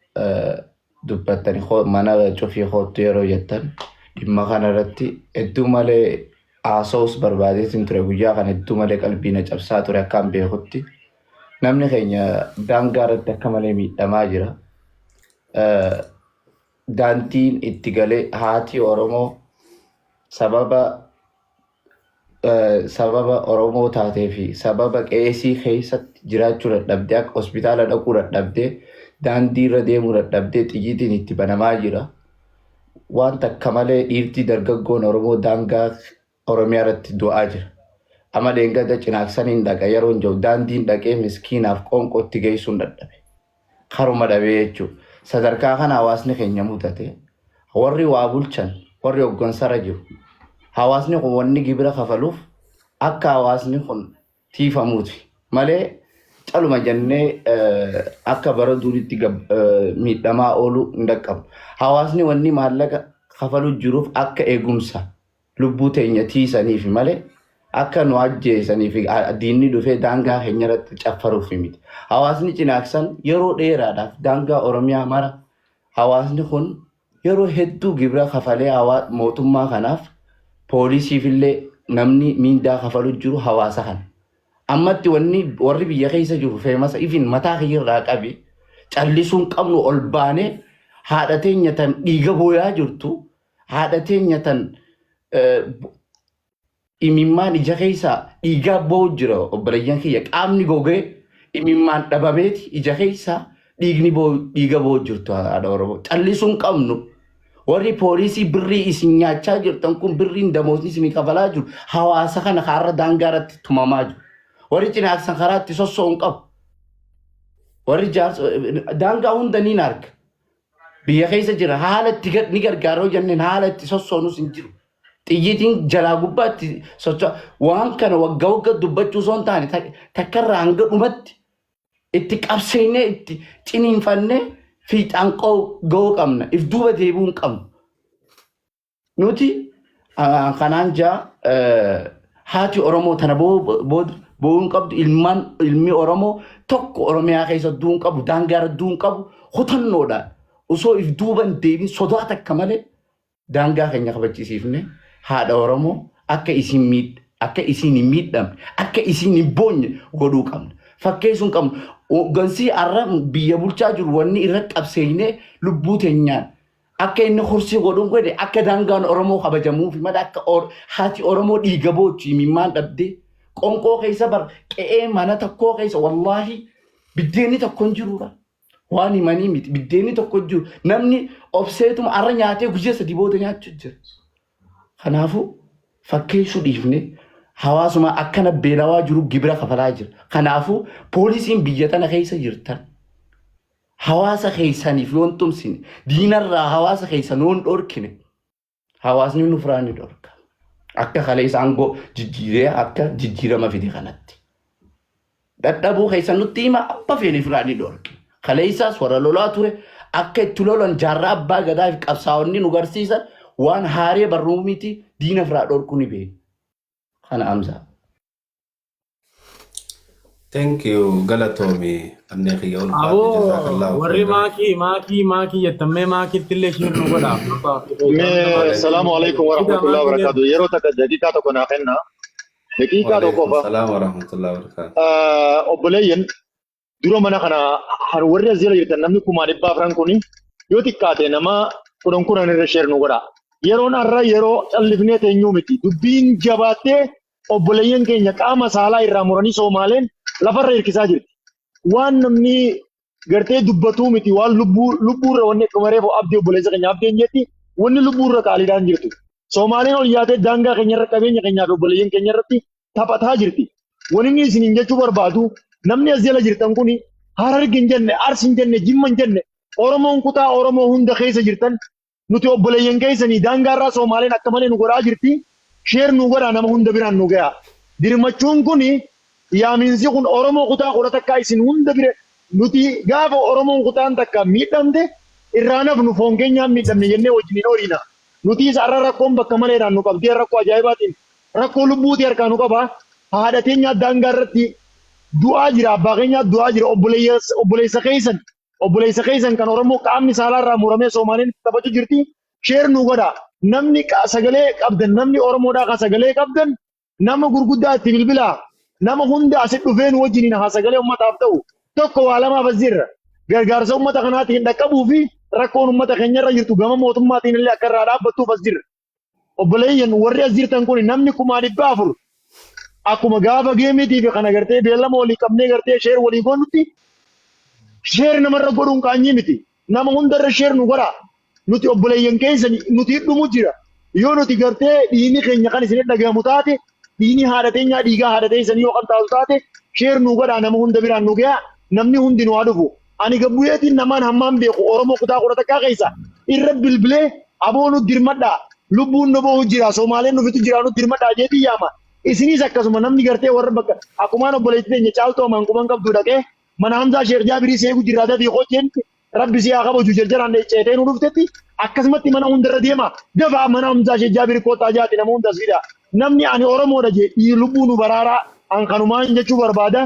dubbattani mana cufii koottu yeroo jettan dhimma kana irratti hedduu malee haasa'uus barbaadeetiin ture guyyaa kana hedduu malee qalbii na cabsaa ture akkaan beekutti. Namni keenya daangaa irratti akka malee miidhamaa jira. Daandiin itti galee haati Oromoo sababa sababa Oromoo taatee fi sababa qeesii keessatti jiraachuu dadhabdee akka hospitaala dhaquu dadhabdee daandii irra deemuu dadhabdee xiyyiitiin itti banamaa jira. Waan takka malee dhiirtii dargaggoon Oromoo daangaa Oromiyaa irratti du'aa jira. Amma dheengadda cinaaksaniin dhaqa yeroon jiru daandiin dhaqee miskiinaaf qoonqootti geessuun dadhabe. Karuma dhabee jechuudha. Sadarkaa kana hawaasni keenya mudate. Warri waa bulchan, warri hooggansarra jiru. Hawaasni kun wanni gibira kafaluuf akka hawaasni kun tiifamuuti. Malee caluma jennee akka bara duriitti miidhamaa ooluu hin dhaqqabnu. Hawaasni wanni maallaqa kafaluu jiruuf akka eegumsa lubbuu teenya tiisaniif malee akka nu ajjeesaniif diinni dhufee daangaa keenya irratti caffaruuf miti. Hawaasni cinaaksan yeroo dheeraadhaaf daangaa Oromiyaa mara hawaasni kun yeroo hedduu gibira kafalee mootummaa kanaaf poolisiifillee namni miindaa kafalu jiru hawaasa kana. Ammatti wanni warri biyya keessa jiru feemasa ifin mataa kiyyarraa qabi callisuun qabnu ol baanee haadha teenya tan dhiiga booyaa jirtu haadha teenya tan imimmaan ija keessaa dhiigaa boo'u jira obboleeyyan kiyya qaamni gogee imimmaan dhabameeti ija keessaa dhiigni dhiiga boo'u jirtu haadha Oromoo callisuun qabnu warri poolisii birrii isin nyaachaa jirtan kun birriin damoosni isin kafalaa jiru hawaasa kana kaarra daangaa irratti tumamaa jiru warri cinaaksan karaa itti sosso'uun qabu warri jaarsa daangaa hunda niin arga biyya keessa jira haala itti ni gargaara yoo jenneen haala itti sossoonus hin jiru. Xiyyiitiin jalaa gubbaatti socho'a. Waan kana waggaa waggaa dubbachuu osoo hin taane takkarraa hanga dhumatti itti qabsiinee itti ciniinfannee fiixaan ga'uu qabna. If duuba deebi'uu hin qabnu. Nuti kanaan jaa haati Oromoo tana boo'uu hin qabdu ilmaan ilmi Oromoo tokko Oromiyaa keessa du'uu hin qabu daangaa irra du'uu hin qabu kutannoodhaan Osoo if duuba hin deebin sodaa takka malee daangaa keenya kabachisiifne haadha Oromoo akka isin miidh akka isiin hin miidhamne, akka isiin hin boonye godhuu qabna. Fakkeessuu hin qabnu. Hooggansi har'a biyya bulchaa jiru wanni irratti qabseeynee lubbuu teenyaan akka inni kursii godhuun godhe akka daangaan Oromoo kabajamuufi malee akka haati Oromoo dhiiga boochu imimmaan dhabdee qonqoo keessa bar qe'ee mana tokkoo keessa wallaahi biddeenni tokko hin jiru bara. Waan himanii miti biddeenni tokko hin jiru. Namni obseetuma har'a nyaatee guyyaa 3 booda nyaachuu jira. Kanaafuu fakkeessuu dhiifne hawaasuma akkana beelawaa jiru gibira kafalaa jira. Kanaafuu poolisiin biyya tana keessa jirtan hawaasa keessaniif yoo hin tumsine, diinarraa hawaasa keessan yoo hin dhorkine, hawaasni nufraa ni dhorka. Akka kaleessa aangoo jijjiiree akka jijjiirama fide kanatti. Dadhabuu keessan nutti hima, abba feene ofirraa ni dhorke. Kaleessaas warra lolaa ture akka itti lolan jaarraa abbaa gadaa fi qabsaa'onni nu garsiisan waan haaree barruu miti, diina ofirraa dhorkuu ni beekna. Kana Amzaa. Thank you, galatoomi annee kiyya, ulfaadhu. Aboo Jazakallahu warri khairan. Maakii maakii maakii jettan mee maakiitti illee share nu godha. Mee salaamu alaikum Fidaa warahmatullahi maakii wabarakatuh. Yeroo takka daqiiqaa tokko naa kenna. Daqiiqaa tokko Waalaikum qofa. salaam warahmatullahi wabarakatuh. Obboleeyyan, dura mana kana han warri as jala jirtan namni 400,000 kuni yoo xiqqaate nama 10 10 irra share nu godha. Yeroon har'a yeroo callifnee teenyuu miti. Dubbiin jabaattee obboleeyyan keenya qaama saalaa irraa muranii Soomaaleen lafarra hirkisaa jirti. Waan namni gartee dubbatuu miti, waan lubbuu lubbuurra wanni akkuma reefu abdii obboleessa keenya abdiin jetti wanni lubbuurra qaaliidhaan jirtu. Soomaaleen ol yaatee daangaa keenyarra qabeenya keenyaa fi obboleeyyan keenya irratti taphataa jirti. Wanni inni isiniin jechuu barbaadu, namni as jala jirtan kuni Hararge hin jenne, Arsi hin jenne, Jimma hin jenne, Oromoon kutaa Oromoo hunda keessa jirtan nuti obboleeyyan keessanii daangaarraa Soomaaleen akka malee nu godhaa jirti. Share nu godhaa, nama hunda biraan nu gayaa. Dirmachuun kuni, yaaminsi kun Oromoo kutaa 11 isin hunda bira nuti gaafa Oromoon kutaan takka miidhamte irraa nafnu foon keenyaan miidhamne jennee wajjin hin horiina. Nutiis har'a rakkoon bakka maleedhaan nu qabdee rakkoo ajaa'ibaatiin rakkoo lubbuutii harkaa nu qaba. Haadha teenyaa daangaa irratti du'aa jira, abbaa keenyaa du'aa jira, obboleessa keessan kan Oromoo qaamni saalaa irraa muramee Soomaaliin itti taphachuu jirti. Share nu godha. Namni sagalee qabdan, namni Oromoodhaa kan sagalee qabdan, nama gurguddaa itti bilbilaa. Nama hunda asitti dhufee nu wajjiniin haa sagalee uummataaf ta'u. Tokko waa lamaaf as jirra. Gargaarsa uummata kanaatiin dhaqqabuu fi rakkoon uummata keenyarra jirtu gama mootummaatiin illee akka irraa dhaabbattuuf as jirra. Obboleeyyan, warri as jirtan kun namni 400,000 akkuma gaafa geemiitii fi kana gartee beellama walii qabnee gartee share walii goonutti share namarra godhuun qaanyii miti. Nama hundarra share nu godhaa. Nuti obboleeyyan keessan nuti dhumu jira. Yoo nuti gartee dhiigni keenya kan isin dhagahamu taate, dhiigni haadha teenyaa dhiigaa haadha teessanii yoo kan taatu taate, share nu godhaa, nama hunda biraan nu gahaa, namni hundi nu haa dhufu. Ani gabbuyeetiin namaan hammaan beeku Oromoo kutaa 11 keessa irra bilbilee aboo nu dirmadhaa, lubbuun nu bahu jira, Soomaaleen nufitu jira, nu dirmadhaa jeetii yaama. Isinis akkasuma namni gartee warra bakka akkumaan obboleettii teenya caaltuu amaan quban qabdu dhaqee mana Hamzaa Sheekh Jaabirii seegu jirraa dafii hojjeen rabbi si haa kabaju jarjaraan ceetee nu dhuftetti akkasumatti mana hundarra deema, dafaa mana Hamzaa Sheekh Jaabirii kottaa jaati, nama hundas fida. Namni ani Oromoodha jee lubbuu nu baraaraa, an kanumaan jechuu barbaada.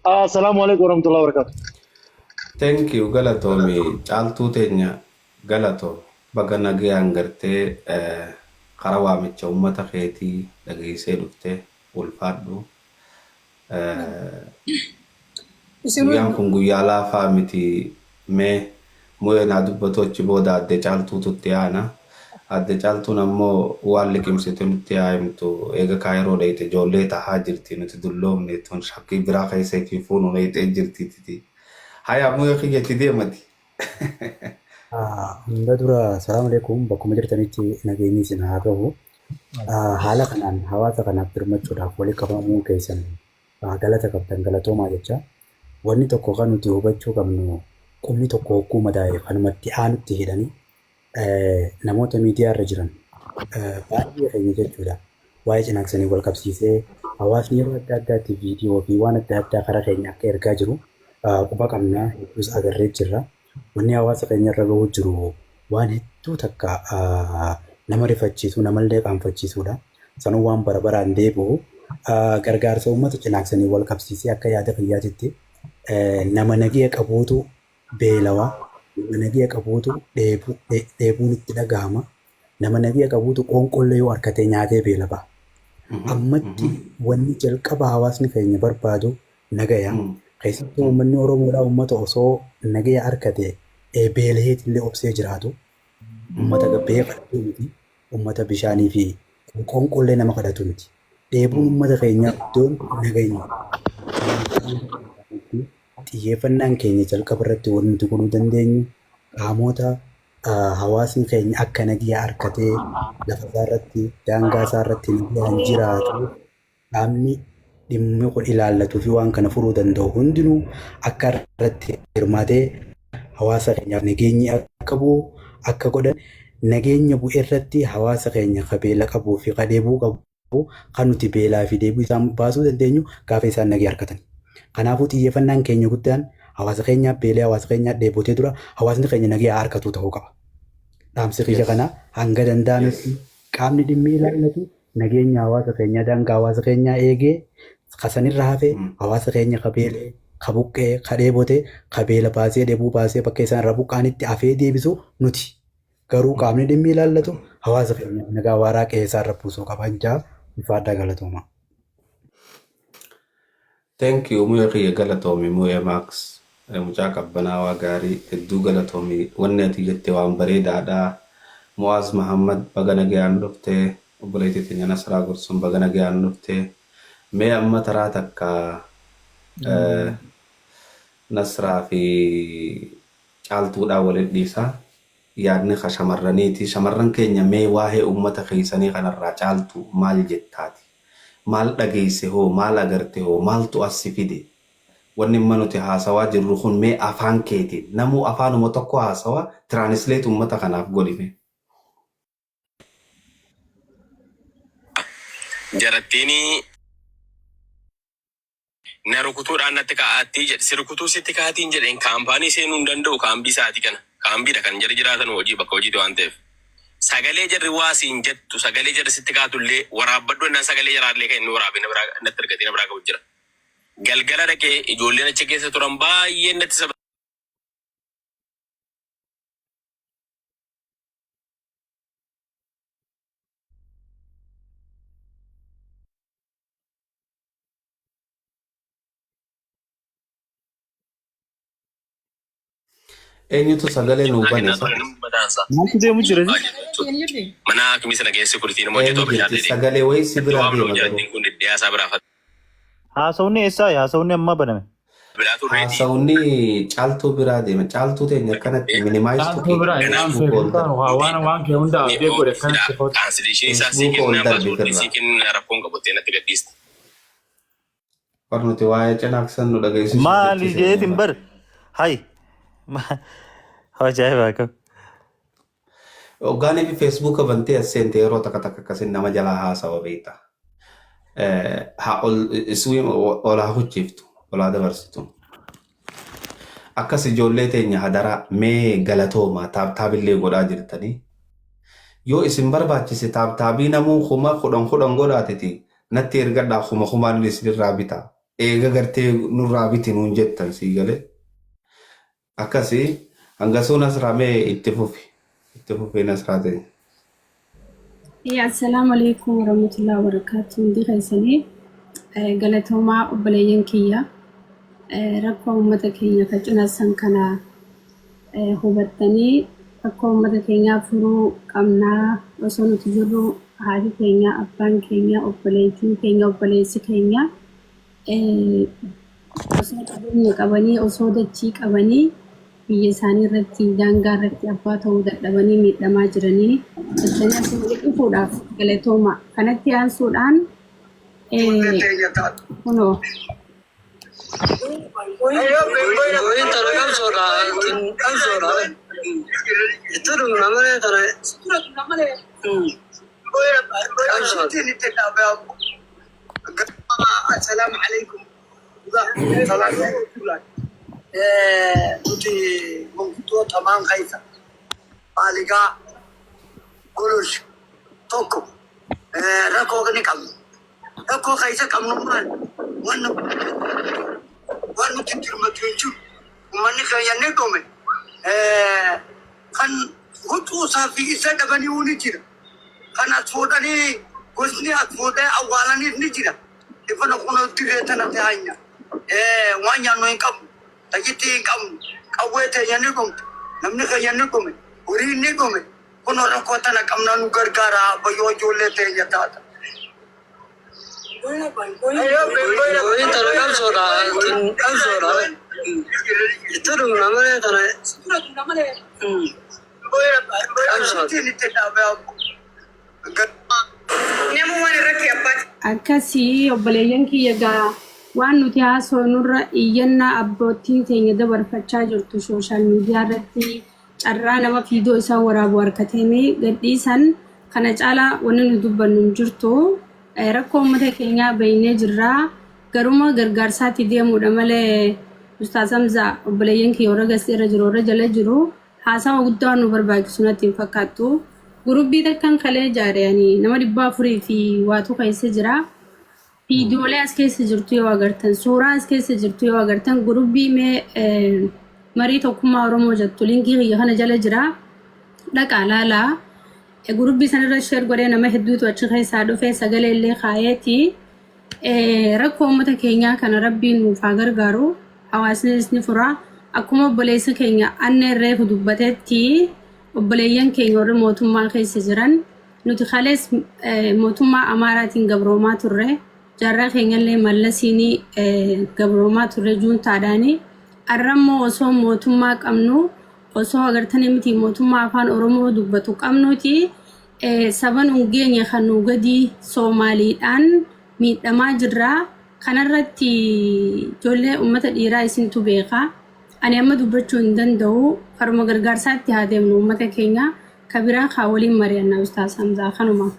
Assalaamu alaikum warahmatullahi wabarakatuh. Thank you, galatoomi caaltuu teenya, galatoomi, baga nagayaan gartee karaa waamicha uummata keetii dhageessee dhuftee, ulfaadhu. Guyyaan kun guyyaa laafaa miti. Mee mu'ee naa dubbatu, achi booda adde caaltuutu itti aana. Adde caaltuun ammoo waan liqimsite nutti haa himtu. Eega kaayiroo dheeyte ijoollee tahaa jirti, nuti dulloomne tun shakkii biraa keessa ifi fuunu dheeyxee jirti titi. Hayaa mu'ee kiyya, itti deemati. Hunda dura salaamu alaikum, bakkuma jirtanitti nageenyi isin haa gahu. Haala kanaan hawaasa kanaaf birmachuudhaaf walitti qabamuu keessan galata qabdan, galatoomaa jecha. Wanni tokko kan nuti hubachuu qabnu, qubni tokko hogguu madaa'e kanumatti aanutti hidhanii namoota miidiyaa irra jiran baay'ee keenya jechuudha. Waa'ee cinaaksanii wal qabsiisee hawaasni yeroo adda addaatti viidiyoo fi waan adda addaa karaa keenya akka ergaa jiru quba qabna, hedduus agarree jirra. Wanni hawaasa keenya irra gahuu jiru waan hedduu takka nama rifachiisu, namallee qaanfachiisudha. Sanuu waan bara baraan deebi'u gargaarsa uummata cinaaksanii wal qabsiisee akka yaada kiyyaatitti nama nagiya qabuutu beelawaa. Nama nagiya qabuutu dheebuun itti dhagahama. Nama nagiya qabuutu qoonqollee yoo harkatee nyaatee beela ba'a. Ammatti wanni jalqaba hawaasni keenya barbaadu nagaya. Keessattuu uummanni Oromoodhaa uummata osoo nagaya harkate beelaheetillee obsee jiraatu. Uummata gabbee kadhatu miti. Uummata bishaanii fi qoonqollee nama kadhatu miti. Dheebuun uummata keenyaa iddoon nageenyi. Xiyyeeffannaan keenya jalqaba irratti wanti nuti godhuu dandeenyu qaamota hawaasni keenya akka nagiyaa harkatee lafa isaa irratti daangaa isaa irratti nagiyaan jiraatu qaamni dhimmi kun ilaallatuu fi waan kana furuu danda'u hundinuu akka irratti hirmaatee hawaasa keenyaaf nageenyi akka bu'u akka godhan nageenya bu'e irratti hawaasa keenya ka beela qabuu fi ka dheebuu qabu kan nuti beelaa fi dheebuu isaan baasuu dandeenyu gaafa isaan nagee harkatan. Kanaafuu xiyyeeffannaan keenya guddaan hawaasa keenyaaf beelee hawaasa keenyaa dheebotee dura hawaasni keenya nagee harkatu ta'uu qaba. Dhaamsi kiyya kana hanga danda'ametti qaamni dhimmi ilaallatu nageenya hawaasa keenyaa daangaa hawaasa keenyaa eegee kasanirra hafe hawaasa keenya ka beelee ka buqqee ka dheebote ka beela baasee dheebuu baasee bakka isaan irra buqqaanitti hafee deebisu nuti. Garuu qaamni dhimmi ilaallatu hawaasa keenya nagaa waaraa qe'ee isaa irra buusuu qaba. Jaa ulfaadhaa galatooma. Thank you mu'ee kiyya galatoomi mu'ee Max mucaa qabbanaawaa gaarii hedduu galatoomi wanni ati jette waan bareedaadha. Mu'aaz Mahammad baga nagayaan dhufte obboleettii teenya Nasraa Gursum baga nagayaan dhufte mee amma taraa takka Nasraa fi Caaltuudhaan walitti dhiisa yaadni ka shamarraniiti shamarran keenya mee waa'ee ummata keessanii kanarraa Caaltu maal jettaati maal dhageesse hoo maal agarte hoo maaltu as si fide wanni amma nuti haasawaa jirru kun mee afaan keetiin namuu afaanuma tokko haasawa translate ummata kanaaf godhi mee. Jarattiin na rukutuudhaan natti ka'aattii jedhe. Si rukutuu sitti kaatiin jedheen kaampaanii seenuu hin danda'u kaambii sa'aatii kana. Kaambiidha kan jarri jiraatan hojii bakka hojiiti waan ta'eef. Sagalee jarri waa siin jettu sagalee jarri sitti kaatullee waraabbadhu jennaan sagalee jaraallee kan inni waraabee na biraa natti ergatee na biraa qabu jira. Galgala dhaqee ijoolleen achi keessa turan baay'een natti saba. Eenyutu sagalee nuu bane sa? Maaltu deemu jira? Mana hakimii sana keessa security nama hojjetu Eenyu abashaa jirti? ta'e. Sagalee wayii si biraa Waamnu deema garuu. jarattiin kun dhiyaasaa biraa Haasawni eessaa? Haasawni amma baname. biraa turreeti. Haasawni caaltuu biraa deema. Caaltuu teenya akkanatti minimize Caaltuu tuqi. biraa waan Facebook kee ol hunda darbi. waan waan kee hunda abdee godhe akkanatti foto. Kaansileeshinii isaa sii Facebook ol kennaa darbi paaspoortii firraa. sii kennaa rakkoon qabu natti gadhiiste. War nuti waa'ee cinaaksan nu dhageessisuuf Maali jechi jeetiin seenee bar. Hay. Ajaa'iba akkam. Hoggaanii fi Facebook bantee as seente yeroo takka takka akkasin nama jalaa haasawa beekta. Haa ol isuu ol haa hucciiftu ol haa dabarsitu. Akkas ijoollee teenya hadaraa mee galatooma tap tabillee godhaa jirtanii. Yoo isin barbaachise tap tabii namuu 10,000 10,000 godhaatiti natti ergadhaa 3,000n inni isinirraa bita. Eega gartee nurraa biti nuun jettan sii galee. Akkasi hangasuu Nasraa mee itti fufi. Itti fufi Nasraa teenya. Yaa assalaamu alaikum warahmatullahi wabarakatuh. Hundi keessanii galatoomaa obboleeyyan kiyya. Rakkoo uummata keenya ka cinassan kana hubattanii rakkoo uummata keenyaa furuu qabnaa osoo nuti jirru haati keenya, abbaan keenya, obboleettiin keenya, obboleessi keenya osoo qabeenya qabanii osoo dachii qabanii biyya isaanii irratti daangaa irratti abbaa ta'uu dadhabanii miidhamaa jiranii jettanii asii walitti dhufuudhaaf galatooma. Kanatti aansuudhaan kunoo Assalamu alaikum. Nuti manguddoo tamaan keessa Baaligaa Golosh tokko rakkoo ni qabna. Rakkoo keessa qabnu maal? Waan nuti dirmatu hin jiru. Uummanni keenya ni dhume. Kan huccuu isaa fi isa dhabanii ni jira. Kan as fuudhanii gosni as fuudhee awwaalaniif ni jira. Ifana kun dirree tana taa'anya. Waan nyaannu hin qabnu. Tajitti hin qabnu. Qawwee teenya ni dhumte. Namni keenya ni dhume. Horiin ni dhume. Kun rakkoo tana qabna nu gargaara bayyoo ijoollee teenya taata. Goyin tana qabsoodha. Tun qabsoodha. Itti dhumna malee tana. Qabsoodha. Akkasii obboleeyyan kiyya gaa waan nuti haasofnurra iyyannaa abbootiin keenya dabarfachaa jirtu social media irratti carraa nama viidiyoo isaa waraabu harkateemee gadhiisan kana caalaa wanni nu dubbannu hin jirtu. Rakkoo uummata keenyaa beeynee jirraa garuma gargaarsaatti deemuudha malee Ustaaz Hamzaa obboleeyyan kiyya warra gasii irra jiru warra jala jiru haasawa guddaa nu barbaachisu natti hin fakkaattu. Gurubbii takkan kalee ijaare ani nama 400 fi waatu keessa jira. Viidiyoolee as keessa jirtu yoo agartan, suuraa as keessa jirtu yoo agartan, gurubbii mee marii tokkummaa Oromoo jettu linkii kiyya kana jala jira. Dhaqaa laalaa. Gurubbii sanarra share godhee nama hedduutu achi keessaa dhufee sagalee illee kaayeeti. Rakkoo uummata keenyaa kana rabbiin nuuf haa gargaaru. Hawaasnis ni fura. Akkuma obboleessa keenya Anneen reefu dubbatetti obboleeyyan keenya warri mootummaa keessa jiran nuti kalees mootummaa Amaaraatiin gabroomaa turre. Jaarraa keenyallee mallasiin gabroomaa turre juuntaadhaani. Arra immoo osoo mootummaa qabnu osoo agartanii miti mootummaa afaan Oromoo dubbatu qabnuti saba nu geenye kan nu gadii Soomaaliidhaan miidhamaa jirra. Kanarratti ijoollee uummata dhiiraa isintu beeka. Ani amma dubbachuu hin danda'u. Karuma gargaarsaatti haa deemnu uummata keenya. Ka biraa kaa waliin mari'anna Ustaaz Hamzaa kanuma.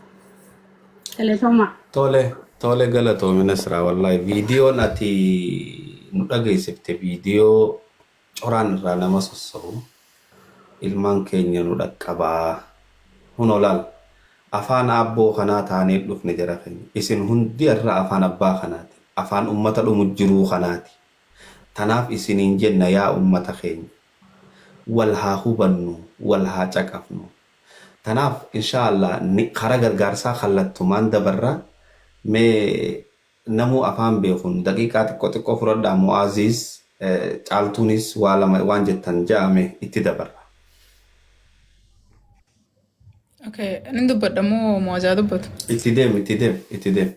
Galatoomaa. Tole, tole galatoomi Nasraa wallahi viidiyoon ati nu dhageessifte viidiyoo coraan irraa nama sossohu ilmaan keenya nu dhaqqabaa hunoo laal afaan aabboo kanaa taanee dhufne jara keenya isin hundi irra afaan abbaa kanaati afaan ummata dhumu jiruu kanaati tanaaf isiniin jenna yaa ummata keenya wal haa hubannu wal haa caqafnu tanaaf inshaa Allah kara gargaarsaa kallattumaan dabarra mee Namuu afaan beekun daqiiqaa xiqqo xiqqo fudhadhaa Mu'aaziis Caaltuunis waa lama waan jettan ja'aa me itti dabarra. Okay, nin dubbadha moo Mu'aazaa dubbatu? Itti deem itti deem itti deem.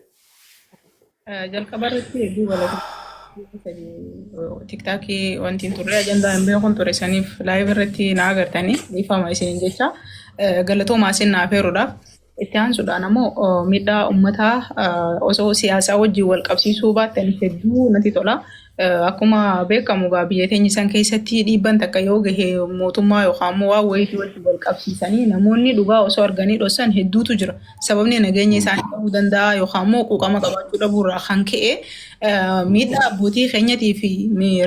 Jalqaba irratti hedduu galatoomaa. Tiktaakii wanti hin turre ajandaa hin beekun ture saniif live irratti na agartanii dhiifama isiniin jecha galatoomaa isin naaf heeruudhaaf. Itti aansuudhaan ammoo miidhaa uummataa osoo siyaasaa wajjin wal qabsiisuu baattan hedduu natti tola. Akkuma beekamu egaa biyya teenya san keessatti dhiibban takka yoo gahe mootummaa yookaan immoo waan wayiitii wajjin wal qabsiisanii namoonni dhugaa osoo arganii dhossan hedduutu jira. Sababni nageenya isaanii ta'uu danda'a yookaan immoo quuqama qabaachuu dhabuu irraa kan ka'e miidhaa abbootii keenyatii fi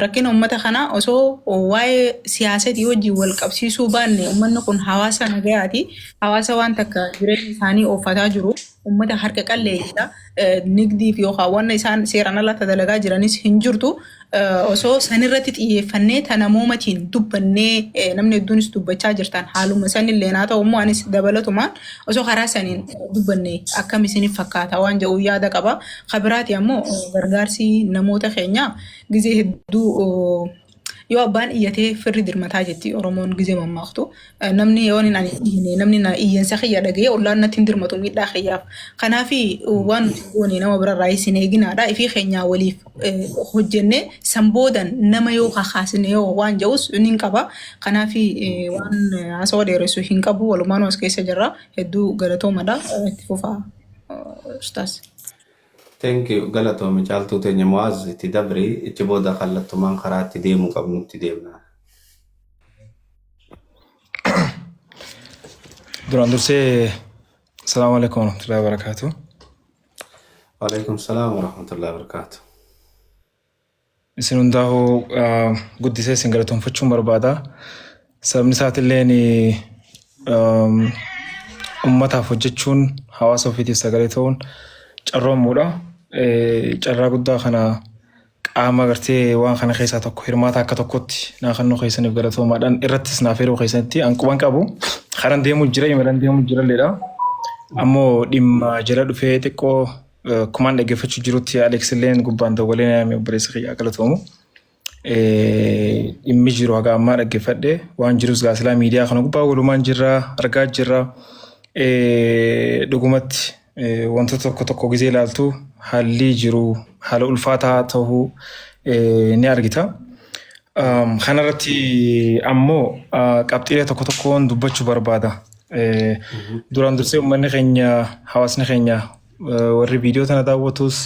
rakkina uummata kanaa osoo waa'ee siyaasatii wajjin wal qabsiisuu baanne uummanni kun hawaasa nagayaati. Hawaasa waan takka jireenya isaanii ooffataa jiru. Uummata harka qalleeyyiidha. Nigdiif yookaan wanna isaan seeraan ala dalagaa jiranis hin jirtu. Osoo sanirratti xiyyeeffannee ta namoomatiin dubbannee namni hedduunis dubbachaa jirtan haaluma sanillee haa ta'u immoo anis dabalatumaan osoo karaa saniin dubbanne akkam isiniif fakkaata waan jedhu yaada qaba. Ka biraati ammoo gargaarsi namoota keenyaa gizee hedduu Yoo abbaan iyyatee firri dirmataa jetti Oromoon gizee mammaaktu. Namni yoo ani iyyine namni na iyyansa kiyya dhaga'ee ollaan natti hin dirmatu miidhaa kiyyaaf. Kanaaf waan nuti goone nama birarraa isin eeginaadha. Ifii keenyaa waliif hojjennee san boodan nama yoo kakaasne yoo waan jedhus nin qaba. Kanaaf waan haasawa dheeressu hin qabu. Walumaanuu as keessa jirra. Hedduu galatoomadha. Itti fufaa ustaas. Thank you galatoomi caaltuu teenya Mu'aaz itti dabri ichi booda kallattumaan karaa itti deemuu qabnutti deemna. Duraan dursee Salaamu alaikum warahmatullahi wabarakatuh. Waalaikum salaam warahmatullahi wabarakatuh. Isin hundaa'uu guddisee isin galatoomfachuun barbaada. Sababni isaatilleen ummataaf hojjechuun hawaasa ofiitiif sagalee ta'uun carroomuudha. Carraa guddaa kana Qaama gartee waan kana keessaa tokko hirmaata akka tokkotti naa kennuu keessaniif galatoomaadhaan irrattis naaf yeroo keessanitti an quban qabu. Karan deemuu jira imalan deemuu jira illeedha. Ammoo dhimma jala dhufee xiqqoo kumaan dhaggeeffachuu jirutti Alex illeen gubbaan dawwalee na yaame obboleessa kiyyaa galatoomu. Dhimmi jiru haga ammaa dhaggeeffadhe waan jirus gaasilaa miidiyaa kana gubbaa walumaan jirra argaa jirra. Dhugumatti wantoota tokko tokko gizee ilaaltu haalli jiru haala ulfaataa ta'uu ni argita. Kanarratti ammoo qabxiilee tokko tokkoon dubbachuu barbaada. Duraan dursee uummanni keenya hawaasni keenya warri viidiyoo tana daawwatus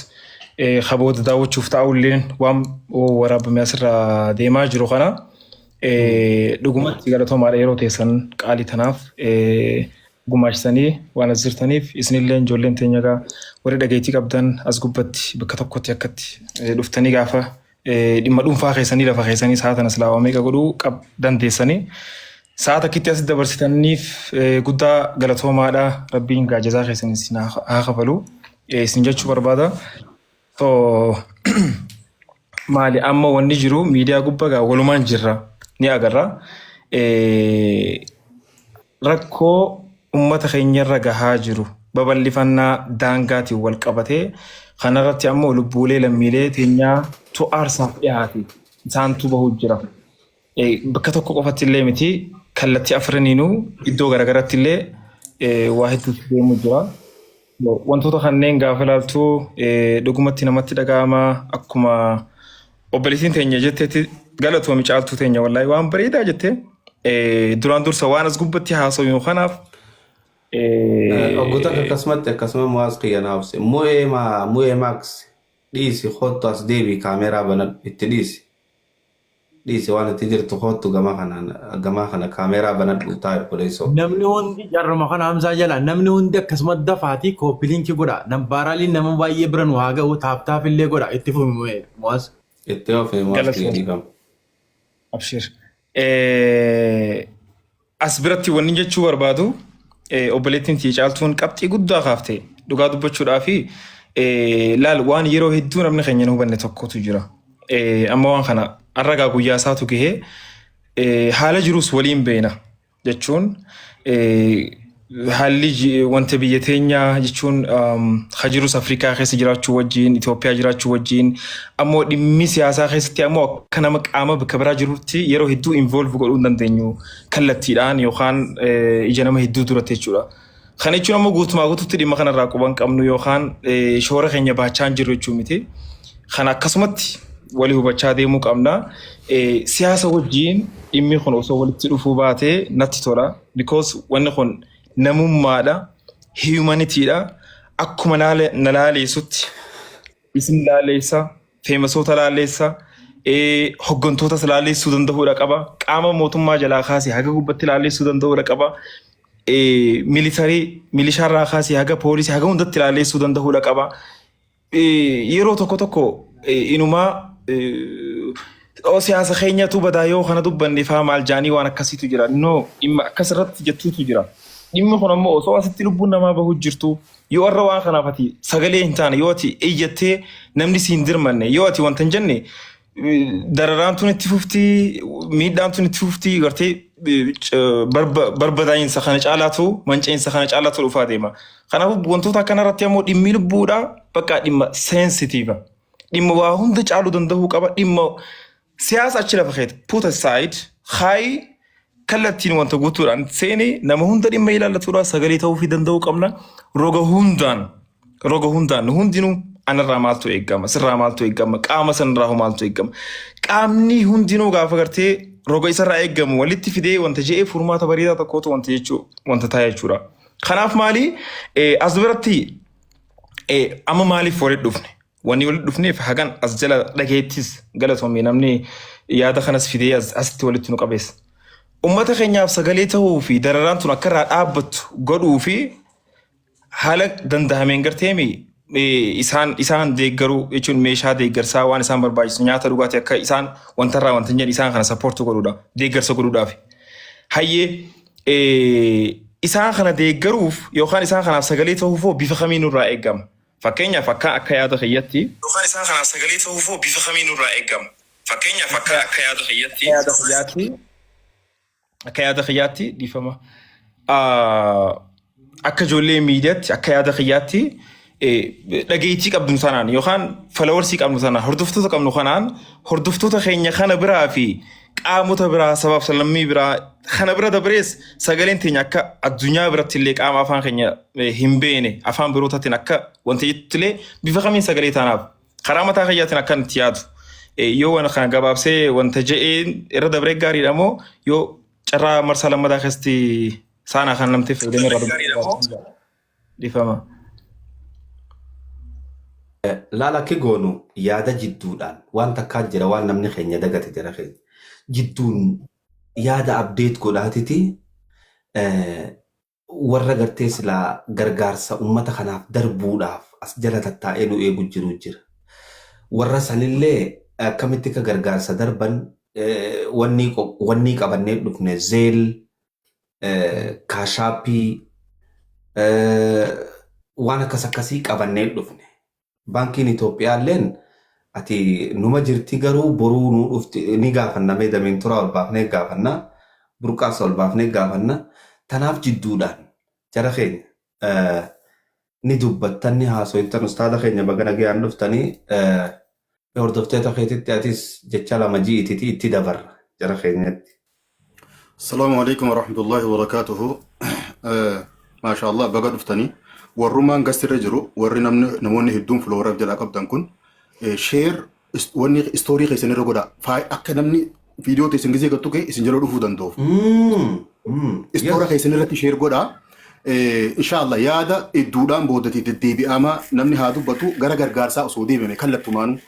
kabooda daawwachuuf taa'ulleen waan waraabame asirraa deemaa jiru kana dhugumatti galatoomaadha yeroo teessan qaalii tanaaf gumaachisanii waan as jirtaniif isinillee ijoolleen teenya egaa warri dhageettii qabdan as gubbatti bakka tokkotti akkatti dhuftanii gaafa dhimma dhuunfaa keessanii lafa keessanii sa'a tana silaa waa meeqa godhuu dandeessanii sa'a takkitti asitti dabarsitaniif guddaa galatoomaadha rabbiin gaajazaa keessan isin haa kafalu isin jechuu barbaada. So maali amma wanni jiru miidiyaa gubbaa gaa walumaan jirra ni agarra. Rakkoo ummata keenyarra gahaa jiru babal'ifannaa daangaatiin wal qabatee kanarratti ammoo lubbuulee lammiilee teenyaa tu aarsaaf dhiyaate isaantu bahu jira. Bakka tokko qofatti illee miti kallattii afraniinuu iddoo garaagaratti illee waa hedduutu deemu jira. Wantoota kanneen gaafa ilaaltu dhugumatti namatti dhaga'ama akkuma obboleettiin teenya jetteetti galatoomi caaltuu teenya wallaahi waan bareedaa jette duraan dursa waan as gubbatti haasawinu kanaaf Oggota akkasumatti akkasuma muwaas kiyya naaf mu'ee maa mu'ee maaks dhiisi kottu as deebi kaameeraa banadhu itti dhiisi. Dhiisi waan itti jirtu koottu gama kanaan gama kana kaameeraa banadhu taa'e obboleessoo. Namni hundi carruma kana Hamzaa jala namni hundi akkasuma dafaatii copy link godha. Nam baaraaliin nama baay'ee bira nu haa ga'u tap tap illee godha itti fufi Mu'aaz. Itti ofi Mu'aaz kiyya Galatoomi. dhiifama. Abshir. As biratti wanni jechuu barbaadu obboleettiin tiyya caaltuun qabxii guddaa kaafte dhugaa dubbachuudhaa fi laal waan yeroo hedduu namni keenya hin hubanne tokkotu jira. Amma waan kana har'a guyyaa isaatu gahee haala jirus waliin beena jechuun haalli wanta biyya teenyaa jechuun hajirus Afrikaa keessa jiraachuu wajjin Itoophiyaa jiraachuu wajjin ammoo dhimmi siyaasaa keessatti ammoo akka nama qaama bakka biraa jirutti yeroo hedduu involve godhuu hin dandeenyu kallattiidhaan yookaan ija nama hedduu duratti jechuudha. Kana jechuun ammoo guutumaa guututti dhimma kanarraa quban qabnu yookaan shoora keenya baachaa hin jirru jechuu miti. Kana akkasumatti walii hubachaa deemuu qabna. Siyaasa wajjin dhimmi kun osoo walitti dhufuu baatee natti tola. Because wanni kun namummaadha, humanity-dha. Akkuma na laaleessutti isin laaleessa, famousoota laaleessa, hoggantootas laaleessuu danda'uudha qaba. Qaama mootummaa jalaa kaasee haga gubbatti laaleessuu danda'uudha qaba. Military milishaarraa kaasee haga poolisii haga hundatti laaleessuu danda'uudha qaba. Yeroo tokko tokko inumaa siyaasa keenyatu badaa yoo kana dubbanne faa maal jaanii waan akkasiitu jira. No, dhimma akkasirratti jettuutu jira. Dhimmi kun ammoo osoo asitti lubbuun namaa bahu jirtu yoo irra waan kanaaf ati sagalee hin taane yoo ati iyyattee namni si hin dirmanne yoo ati wanta hin jenne dararaan tun itti fuftii miidhaan tun itti fuftii gartee barbadaa'insa kana caalaatu manca'insa kana caalaatu dhufaa deema. Kanaafuu wantoota akkanarratti ammoo dhimmi lubbuudha bakka dhimma sensitiiva. Dhimma waa hunda caaluu danda'uu qaba. Dhimma siyaasa achi lafa keeti put aside haayi kallattiin wanta guutuudhaan seeni nama hunda dhimma ilaallatuudha sagalee ta'uufii danda'uu qabna. Roga hundaan hundinuu anarraa maaltu eegama sirraa maaltu eegama qaama sanarraa hoo maaltu eegama qaamni hundinuu gaafa gartee roga isarraa eegamu walitti fidee wanta je'ee furmaata bareedaa tokkotu wanta jechuu wanta taa'e jechuudha. Kanaaf maali as biratti amma maaliif walitti dhufne? Wanni walitti dhufneef hagan as jala dhageettis galatoomee namni yaada kanas fidee asitti walitti nu qabeessa. Uummata keenyaaf sagalee ta'uu fi dararaan tun akka irraa dhaabbattu godhuu fi haala danda'ameen garteemi isaan deeggaruu jechuun meeshaa deeggarsaa waan isaan barbaachisu nyaata dhugaatii akka isaan wantarraa wanta hin jedhan isaan kana support godhuudha deeggarsa godhuudhaaf. Hayyee isaan kana deeggaruuf yookaan isaan kanaaf sagalee ta'uuf bifa kamiin nurraa eegama? Fakkeenyaaf akka yaada kiyyatti. Yookaan isaan kanaaf sagalee ta'uuf hoo bifa kamiin nurraa eegama? Fakkeenyaaf akka yaada kiyyatti. Yaada kiyyaatti. Akka yaada kiyyaatti dhiifama. Akka ijoollee miidiyaatti akka yaada kiyyaatti dhageettii qabnu tanaan yookaan followersii qabnu tanaan, hordoftoota qabnu kanaan, hordoftoota keenya kana biraa fi qaamota biraa, sabaaf sablammii biraa kana bira dabrees sagaleen teenya akka addunyaa biratti illee, qaama afaan keenya hin beene, afaan birootaatiin akka wanta jettu illee, bifa kamiin sagalee taanaaf karaa mataa kiyyaatiin akka itti yaadu. Yoo waan kana gabaabsee wanta je'een irra dabree gaariidha moo yoo carraa marsaa lammataa keessatti saanaa kan namtee fayyadamee irraa dubbatu dhiifama. Laala, akki goonu yaada jidduudhaan waan takkaa jira, waan namni keenya dagate jara keenya. Jidduun yaada update godhaatiti warra gartee silaa gargaarsa ummata kanaaf darbuudhaaf as jala tattaa'ee nu eegu jiru jira. Warra sanillee akkamitti akka gargaarsa darban wanni qabannee dhufne, Zelle, Cash Appii, waan akkas akkasii qabannee dhufne. Baankiin Itoophiyaalleen ati numa jirti, garuu boruu nu dhufti ni gaafannamee dameen turaa ol baafnee gaafanna, burqaas ol baafnee gaafanna. Tanaaf jidduudhaan jara keenya ni dubbattan, ni haasoytan. Ustaada keenya, baga nagayaan dhuftanii. Hordoftoota keetitti atis jecha lama ji'ititi itti dabarra jara keenyatti. السلام عليكم ورحمة الله وبركاته. ما شاء الله baga dhuftanii. Warrumaan gastirra jiru, warri namni namoonni hedduun follower jalaa qabdan kun, share wanni story keessan irra godha. Akka namni viidiyoo teessan gisee gattu ka'e isin jala dhufuu danda'uuf. Story keessan irratti share godha. Inshallah yaada hedduudhaan boodatti deddeebi'ama, namni haa dubbatu, gara gargaarsaa osoo deemame kallattumaanuu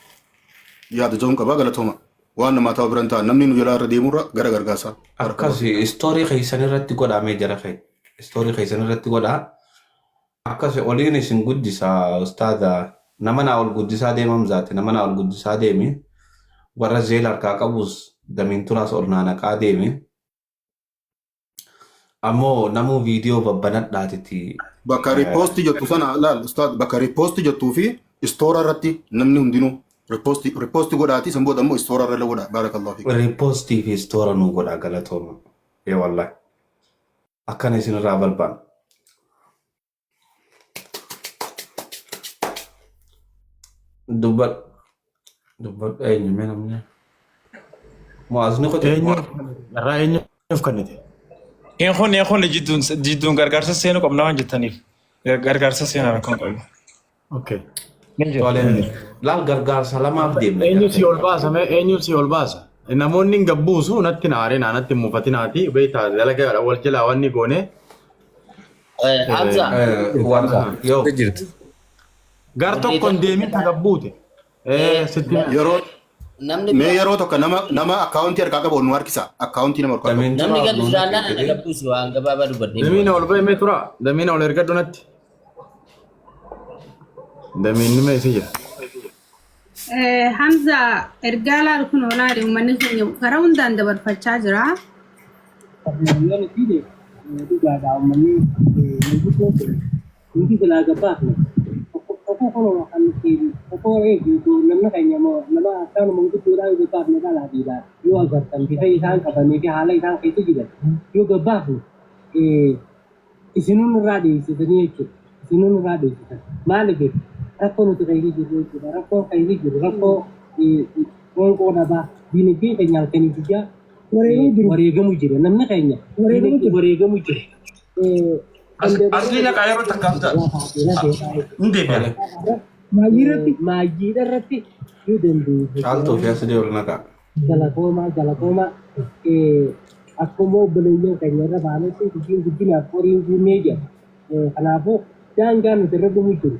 yaada ja'uun qabaa, galatooma. Waan namaa ta'u biran ta'a, namni nu jalaa irra deemurra gara gargaarsaa. Akkasi, story keessan irratti godhamee jara keenya. Story keessan irratti godhaa. Akkasi, oliin isin guddisaa ustaada, nama naa ol guddisaa deemam zaate, nama naa ol guddisaa deemi. Warra Zelle harkaa qabus damiin turaas ol naanaqaa deemi. Ammoo namuu viidiyoo babbanadhaatiti. Bakka repost jettu sana laal ustaad, bakka repost jettuu fi story irratti namni hundinuu repost godhaati, san booda immoo story irra godha. Baarakallahu fiik. Repostii fi story nuu godhaa, galatooma. Ee wallahi. Akkana isinirraa balbaan. Dubbadhu. Dubbadhu, eenyu mee namni? Mu'aazni qote. Eenyu irraa eenyuuf kennite? Hin kun jidduun gargaarsa seenuu qabna waan jettaniif gargaarsa seenaa rakkoon qabu. Okay. Toleen. Laal, gargaarsa lamaaf deemna. Eenyu si ol baasa mee, eenyu si ol baasa? Namoonni hin gabbuusu, natti hin aarin, natti hin mufatinaati, beektaa, dalagaa wal jalaa wanni goone. Hamza. Wanta yoo Jirti. Gar tokko hin deemin ta gabbuute. Sitti Yeroo Namni mee yeroo tokko nama akkaawuntii harkaa qabu nu harkisa. Akkaawuntii nama harkaa qabu. Namni gadi jiraannaan ana gabbuusi, waan gabaabaa dubbadhee. Damiina ol ba'e mee tura. Damiina ol ergadhu natti. Damiinni mee isa jira. Hamza, ergaa laal, kun olaale uummanni keenya karaa hundaan dabarfachaa jira. Yoon itti dhugaadha, uummanni manguddoo nuti silaa gabbaafne tokko kun kan nuti tokko eegu, namni keenya nama akkaan manguddoodhaa yoo gabbaafne dhalaatiidha, yoo agartan bifa isaan qabanii fi haala isaan keessa jiran, yoo gabbaafne isinuun irraa dhiyeessitanii jechuudha. Isinuun irraa dhiyeessitan. Maaliif? Rakkoo nuti keessa jirru jechuudha. Rakkoo keessa jiru, rakkoo qoonqoo dhabaa, diinagdee keenya halkanii guyyaa wareegamu jira. Namni keenya wareegamu jira. Asli naqaa yeroo takkaaf ta'a. Hin deebi'a. Maayyiidha irratti yoo dandeesse. Caaltuu fi asli ol naqaa. Galatoomaa, galatoomaa. Akkuma obboleeyyan keenya irra baanetti, dubbiin guddinaaf horiin guunnee jira. Kanaafuu daangaa nuti irra dhumu jiru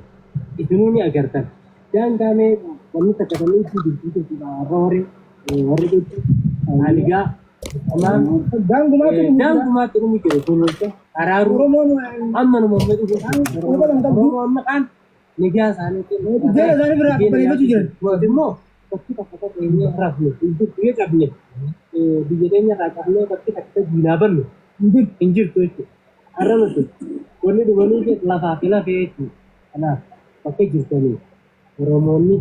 isinuu ni agartan. Daangaa mee wanni takka kan itti jirtu warra warri warri gochuu aligaa daangumaatti dhumu jiru kunuunsa araaruu amma nu mamma dhufu. Oromoo amma kaan nagaa isaaniitiin immoo bakki takka tokko inni rafne hin jirtu, yoo cabne biyya keenya irraa cabnee bakki takka diinaa bannu hin jirtu jechuudha. Har'a nuti wanni dhumanii lafaa fi lafee jechuudha. Kanaaf Bakka jirtanii Oromoonni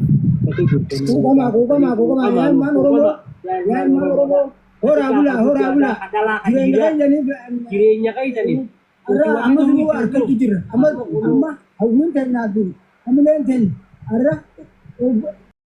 bakka jirtanii Quuqamaa, quuqamaa, quuqamaa. Yaa ilmaan Oromoo, yaa ilmaan Oromoo. Horaa bulaa, horaa bulaa. Jireenya keessaniif jireenya keessaniif Har'a amma duruu argachuu jirra. Amma amma hawwiin teenyaa fi hamileen teenya har'a.